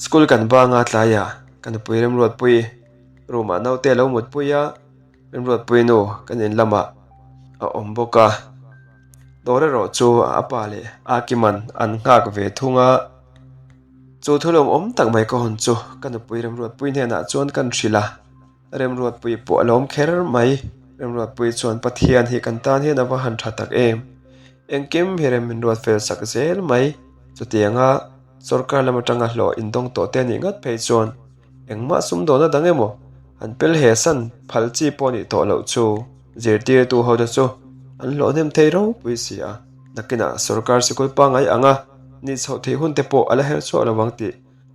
School kan banga tlaiah ka nupui Remruatpui room ah naute a lo mutpui a, Remruatpui nu kan in lamah a awm bawk a, dawr erawh chu a pa leh Akiman an nghak ve thung a, chu thu lawmawm tak mai ka hawn chu ka nupui Remruatpui hnenah chuan kan hrilh a. Remruatpui pawh a lawm kher mai. Remruatpui chuan Pathian hi kan tan hian a va han tha tak em. Engkim hi rem min ruat fel sak zel mai. Chutianga sorkar lam atanga hlawh indawng tawh te anih ngat phei chuan engmah sumdawhna dang emaw han pel he san phal chi pawh anih tawh loh chu zirtirtu ho te chu an hlawh hnem thei ropui si a. Nakinah sorkar sikul pangngai anga nih chhoh theih hun te pawh a la her chhuak lo vang tih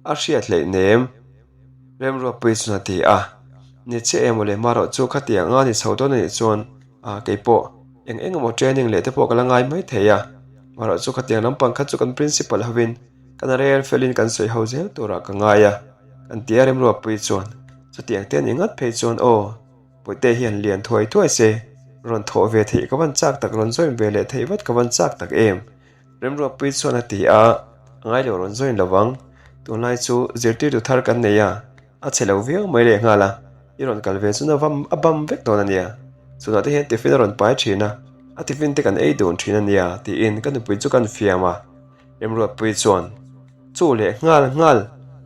a hriat hleih nem. Remruatpui chuan a ti a, Ni chiah em mawle marawh chu khatiang anga ni chho dawn anih chuan ah keipawh eng eng emaw training leh te pawh ka la ngai mai thei a, marawh chu khatiang lampang kha chu kan principal hovin kan rel felin kan sawi ho zel turah ka ngai a kan ti a Remruatpui chuan chutiang te anih ngat phei chuan aw Puite hian lian thuai thuai se rawn thawh ve theih ka van chak tak rawn join ve leh theih vat ka van chak tak em. Remruatpui chuan a ti a, a ngai lo rawn join lo vang. Tunlai chu zirtirtu thar kan nei a, a chhe lo viau mai leh nghal a, i rawn kal ve chuan a vam a bam vek dawn a nia. Chunah te hian tiffin a rawn pai thin a, a tiffin te kan ei dun thin a nia tiin ka nupui chu kan fiam a. Remruatpui chuan, Chu leh nghal nghal,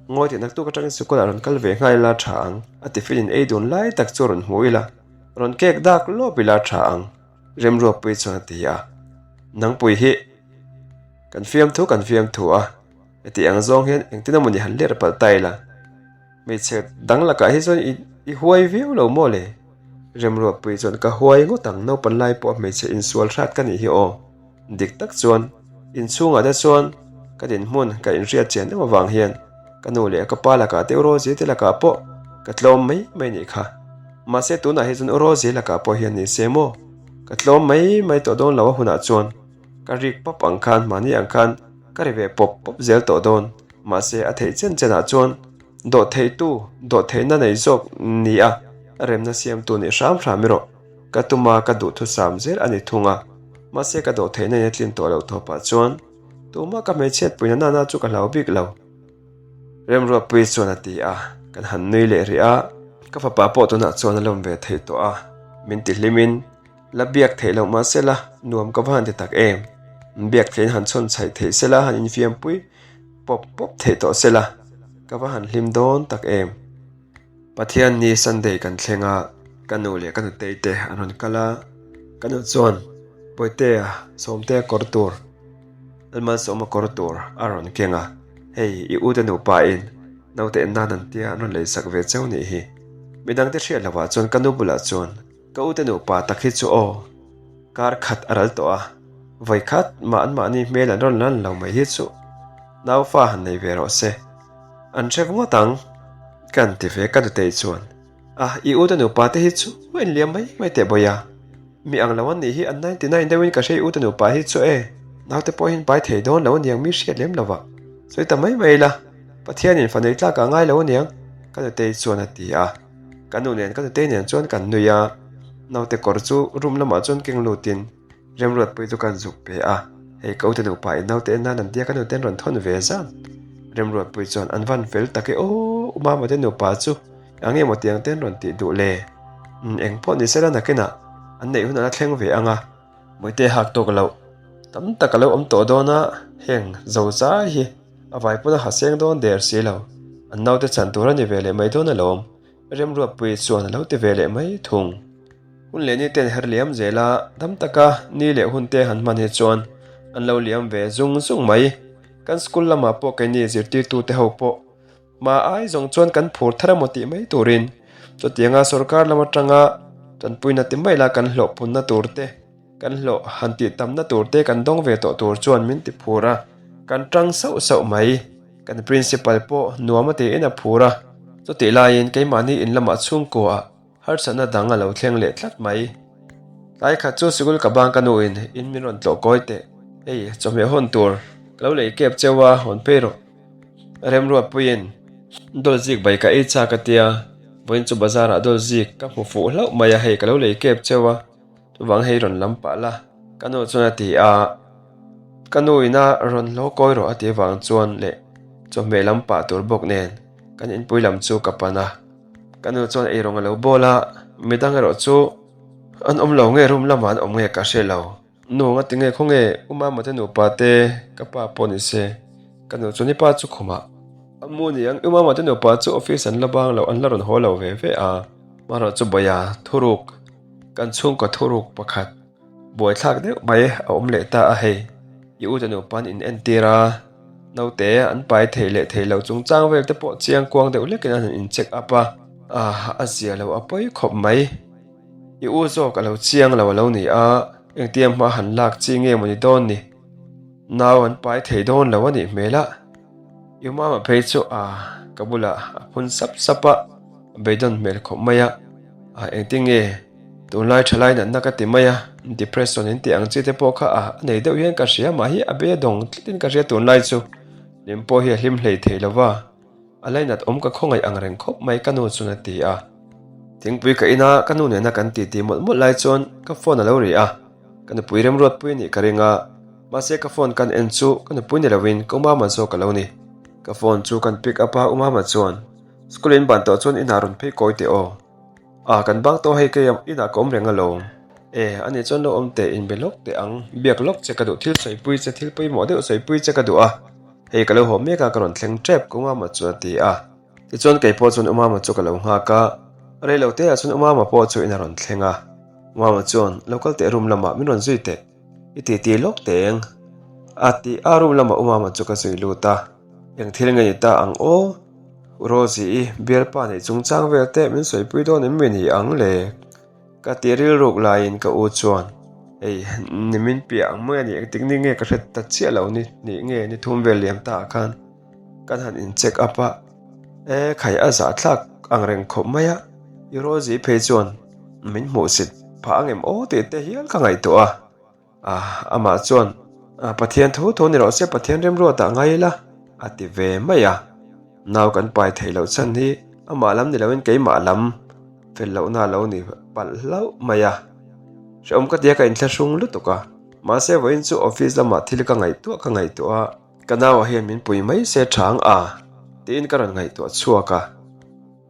ngawi tih naktuk atangin sikul ah rawn kal ve nghal ila tha ang, a tiffin in ei dun lai tak chu rawn hmu ila, rawn kek dak lawp ila tha ang. Remruatpui chuan a ti a, Nangpui hi kan fiamthu kan fiamthu a, heti ang zawng hian engtin emaw ni han ler palh ta ila, hmeichhe dang lakah hi chuan i huai viau lo maw le? Remruatpui chuan ka huai ngawt ang, naupan lai pawh hmeichhe insual hrat ka nih hi aw. Dik tak chuan inchhungah te chuan ka dinhmun ka inhriat chian em avang hian ka nu leh ka pa lakah te u Rosie te lakah pawh ka tlawm mai mai nih kha. Mahse tunah hi chuan u Rosie lakah pawh hian ni se maw ka tlawm mai mai tawh dawn lo a hunah chuan ka rik pawp ang khan mahni ang khan ka ri ve pawp pawp zel tawh dawn. Mahse a theih chen chenah chuan dawhtheihtu dawhtheihna nei zawk ni a remna siamtu nih hram hram erawh Ka tuma ka duhthusam zel a ni thung a, mahse ka dawhtheihna in a tlin tawh loh tawpah chuan tumah ka hmeichhiatpuina nana chu ka hlau bik lo. Remruatpui chuan a ti a, kan han nui leh rih a, ka fapa pawh tunah chuan a lawm ve theih tawh a, min ti hlimin la biak theih loh mah sela nuam ka va han ti tak em, biak theihin han chhawn chhaih theih sela han infiampui pawp pawp theih tawh sela ka va han hlim dawn tak em. Pathian ni Sunday kan thleng a, ka nu leh ka nutei te an rawn kal a, ka nu chuan Pawitea Sawmtea kawr tur Lalmalsawma kawr tur a rawn keng a, hei i ute nupa in naute en nan an tia an rawn lei sak ve cheu nih hi. Midangte hriat lovah chuan ka nu bulah chuan ka ute nupa tak hi chu aw. Kar khat a ral tawh a, vawi khat mah anmahni hmel an rawn lan lo mai hi chu naufa han nei ve rawh se. An hrep ngawt ang kan ti ve ka nutei chuan. A, i ute nupa te hi chu en liam mai mai teh bawi a. Mi ang lo an nih hi an 99 deuhin ka hria i ute nupa hi chu e. Naute pawh hian pai thei dawn lo aniang mi hriat lem lova. Sawi ta mai mai ila, Pathianin fa nei tlak ah ngai lo aniang ka nutei chuan a ti a. Ka nu nen ka nutei nen chuan kan nui a, naute kawr chu room lamah chuan keng lutin Remruatpui chu kan zuk pe a, hei ka ute nupa in naute en nan an tia ka nute an rawn thawn ve zan. Remruatpui chuan an van fel tak e aw, u Mama te nupa chu eng nge maw tiang te an rawn tih duh le? Umm eng pawh ni sela nakinah an neih hun a la thleng ve ang a. Mawite hak tawk loh tam tak a lo awm tawh dawn a, heng zo zai hi a vai pawn a ha seng dawn der si lo, an naute chan tur a ni ve leh mai dawn alawm, Remruatpui chuan a lo ti ve leh mai thung. Hun leh ni ten her liam zel a, dam taka ni leh hun te han hman hi chuan an lo liam ve zung zung mai. Kan school lamah pawh keini zirtirtute ho pawh Hma ai zawng chuan kan phur thar emaw tih mai turin chutianga sorkar lam atanga tanpuina ti mai la kan hlawh punna tur te, kan hlawh han tih tamna tur te kan dawng ve tawh tur chuan min ti phur a, kan tang sauh sauh mai. Kan principal pawh nuam a tiin a phur a, chutih laiin keimahni in lamah chhungkuaah Harsatna dang a lo thleng leh tlat mai. Tlai khat chu sikul ka bang ka nuin in min rawn tlawh kawi teh. Hei, chawhmeh hawn tur ka lo lei kep cheu a, hawn phei rawh. Remruatpuiin dawl zik bai ka ei chak a tia, vawiin chu bazar ah dawl zik ka hmu fuh hlauh mai a, hei ka lo lei kep cheu a, chuvang hei rawn lam pah la ka nu chuan a ti a, ka nu ina rawn hlaw kawi rawh a ti avang chuan leh chawhmeh lam pah tur bawk nen kan inpui lam chu ka pan a. Ka nu chuan eirawng a lo bawl a, midang erawh chu an awm lo nge room lamah an awm nge ka hre lo. Nu nga tinge khawnge u mama te nupa te ka pa pawh ni se ka nu chuan i pa chu khumah a mu ni ang u mama te nupa chu office an la bang lo an la rawn haw lo ve ve a marawh chu bawia thuruk kan chhungkaw thuruk pakhat Buaithlak deuh mai a awm leh ta a hei. I ute nupa an in entir a, naute an pai thei leh thei lo chungchang vel te pawh chiang kuang deuh hlekin an han in check up a, a zia lo a pawi khawp mai. I u zawk a lo chiang lo a lo ni a, engtia hma han lak chi nge maw ni dawn ni? Nau an pai thei dawn lo a nih hmel a. I mama phei chu a ka bulah a phun sap sap a, a beidawn hmel khawp mai a, a engtinge Tunlai thalai natna ka ti mai a, depression in tih ang chi te pawh kha a nei deuh hian ka hria mah hi a be dawng tlatin ka hria tunlai chu hlim pawh hi a hlim hlei thei lo va, a lainat awm ka khawngaih ang reng khawp mai ka nu chuan a ti a. Thingpui ka ina ka nu nena kan titi mawlh mawlh lai chuan ka phone a lo ri a, ka nupui remruatpui nih ka ring a, mahse ka phone kan en chu ka nupui ni loin ka umama zawk a lo ni. Ka phone chu kan pick up a umama chuan school in ban tawh chuan inah rawn phei kawi teh aw. A, kan bang tawh hei kei inah ka awm reng alawm. E, ani chuan lo awm teh, inbe lawk teh ang, biak lawk che ka duh, thil sawipui che, thil pawimawh deuh sawipui che ka duh a, hei ka lo haw mek a, ka rawn thleng tep ka Umama chuan a ti a. Tichuan kei pawh chuan Umama chu ka lo nghak a, rei lo teah chuan Umama pawh chu in a rawn thleng a. Umama chuan, Lo kal teh room lamah min rawn zui teh, i titi lawk teh eng? A ti a, room lamah Umama chu ka zui lut a. Eng thil nge ni ta ang aw? Rosie-i bialpa neih chungchang vel te min sawipui dawn em mi ni ang le? Ka ti rilruk laiin ka u chuan, Hei, ni min piah ang mai a ni, engtik ni nge ka hre ta chiah lo ni, nih nge ni thum vel liam ta ah khan kan han in check up a, e khai a zahthlak ang reng khawp mai a, i Rosie-i phei chuan min hmuhsit phah ang em aw tih te hial ka ngaihtuah a. Ah, amah chuan, Ah, Pathian tho tho ni rawh se, Pathian remruatah ngai ila, a ti ve mai a. Nau kan pai theih loh chhan hi amah lam ni loin keimah lam fel lohna a lo ni palh hlauh mai a. Hrehawm ka tia ka inthlahrung lutuk a, mahse vawiin chu office lamah thil ka ngaihtuah ka ngaihtuah a, ka nauah hian min pui mai se tha ang a, tiin ka rawn ngaihtuah chhuak a.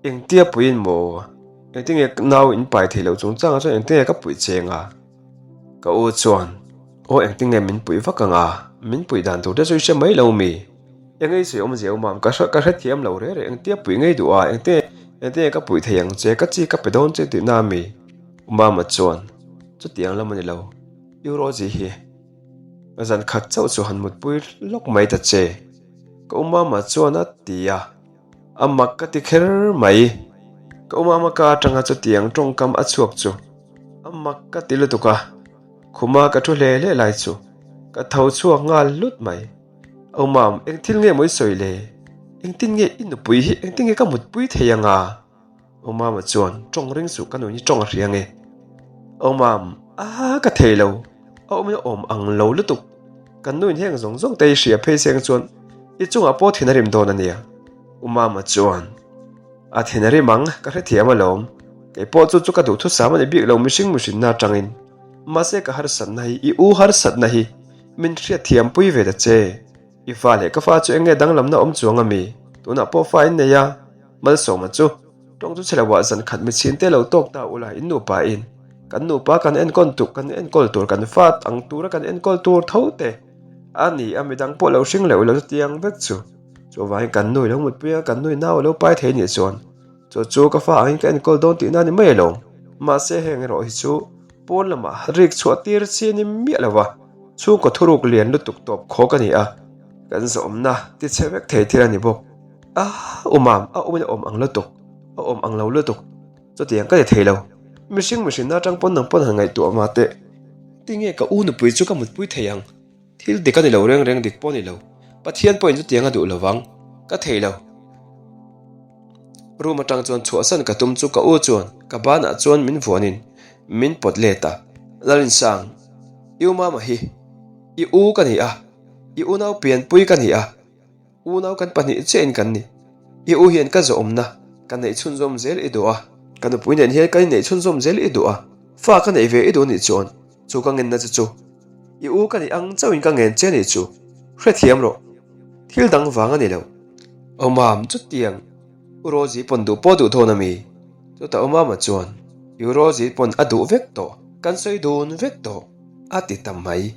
Engtia puiin maw? Engtinge nau in pai theih loh chungchangah chuan engtinge ka puih cheng a? Ka u chuan, Aw engtinge min puih vak ang a, min puih dan tur te chu i hre mai lo mi? Eng ei sawi awmzia awm ang, ka hre ka hrethiam lo reh reh, engtia puih ngei duh a, engtinge engtinge ka puih thei ang che, ka chi ka pe dawn che tihna a mi? U Mama chuan, Chutiang lam a ni lo, U Rosie hi zan khat chauh chu han mutpui lawk mai ta che, ka u Mama chuan a ti a. A mak ka ti kher mai. Ka umama ka atanga chutiang tawngkam a chhuak chu a mak ka ti lutuk a. Khuma ka thu hle hle lai chu ka tho chhuak nghal hlut mai. Au Mam, eng thil nge maw i sawi le? Engtin nge i nupui hi engtin nge ka mutpui thei anga? Au Mama chuan tawng ring suh ka nuin hi tawng a hria nge? Au Mam, Aa ka thei lo, a awmin a awm ang lo lutuk. Kan nuin heng zawng zawng te i hria phei seng chuan i chungah pawh thin a rim dawn a nia. U Mama chuan. A thin a rim ang, ka hrethiam alawm. Kei pawh chu chu ka duhthusam a ni bik lo mihring mihrinna atangin. Mahse ka harsatna hi, i u harsatna hi min hriatthiam pui ve ta che. I fa leh ka fa chu eng nge danglamna awm chuang a mi? Tunah pawh fa in nei a, Malsawma chu tawng chu chhe loah zan khat michhin te lo tawk ta ula in nupa in kan nupa kan enkawn tuk kan enkawl tur kan fa ang tura kan enkawl tur tho te a ni a midang pawh lo hring leh ula chutiang vek chu. Chuvangin kan nu i lo mutpui a, kan nu i nau a lo pai thei nih chuan chu chu ka fa angin ka enkawl dawn tihna a ni mai alawm. Mahse heng erawh hi chu pawn lamah rik chhuah tir chi a ni miah lo va, chhungkaw thuruk lian lutuk tawp khawk a ni a, kan zawmna ti chhe vek thei thil a ni bawk. A awmam a awmin a awm ang lutuk, a awm ang lo lutuk, chutiang ka ti thei lo. Mihring mihrinna atang pawn nang pawn han ngaihtuah mah teh. Tinge ka u nupui chu ka mutpui thei ang? Thil dik a ni lo reng reng dik pawh a ni lo. Pathian pawhin chutiang a duh lo vang. Ka thei lo. Room atang chuan chhuahsan ka tum chu ka u chuan ka banah chuan min vuanin min pawt let a. Lalinsang, i u mama hi i u ka ni a, i unau pianpui ka ni a. Unau kan pahnih chiahin kan ni. I u hian ka zawhawmna ka neih chhunzawm zel i duh a, ka nupui nen hian kan inneih chhunzawm zel i duh a, fa ka neih ve i duh nih chuan chu ka ngenna che chu i u ka nih ang chauhin ka ngen che nih chu hrethiam rawh. Thil dang vang a ni lo. Aw mam, chutiang U Rosie pawn duh pawh duh dawn a mi? Chutah U Mama chuan U Rosie pawn a duh vek tawh, kan sawi dun vek tawh a ti ta mai.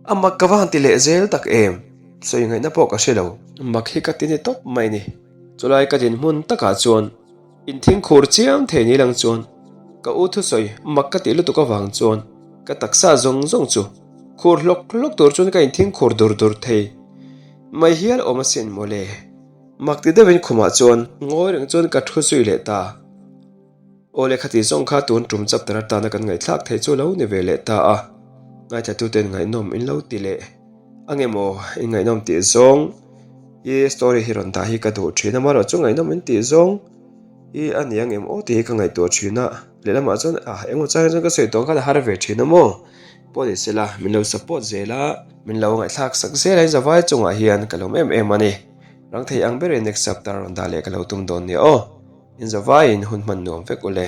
A mak ka va han ti leh zel tak em? Sawi ngaihna pawh ka hre lo. Mak hi ka ti ni tawp mai ni. Chulai ka dinhmun takah chuan inthingkhur chiam thei ni lang chuan ka u thusawi mak ka tih lutuk avang chuan ka taksa zawng zawng chu khur hlawk hlawk tur chuan ka inthingkhur dur dur thei mai hial awm asin mawle. Mak ti deuhin khumah chuan ngawi reng chuan ka thu zui leh ta. Aw lehkha tih zawng kha tun tum chapter atana kan ngaihthlak theih chu lo ni ve leh ta a, ngaithlatuten ngaihnawm in lo ti leh ang em aw, in ngaihnawm tih zawng i story hi rawn dah hi ka duh thin a, amaherawh chu ngaihnawm in tih zawng hi a ni ang em aw tih hi ka ngaihtuah thin a, lehlamah chuan ah engemaw chang hi chuan ka sawi tawh khan a har ve thin a maw pawh ni sela min lo support zel a, min lo ngaihthlak sak zel a in zavai chungah hian ka lawm em em a ni, rang thei ang berin next chapter rawn dah leh ka lo tum dawn nia aw. Inzavaiin hun hman nuam vek u le.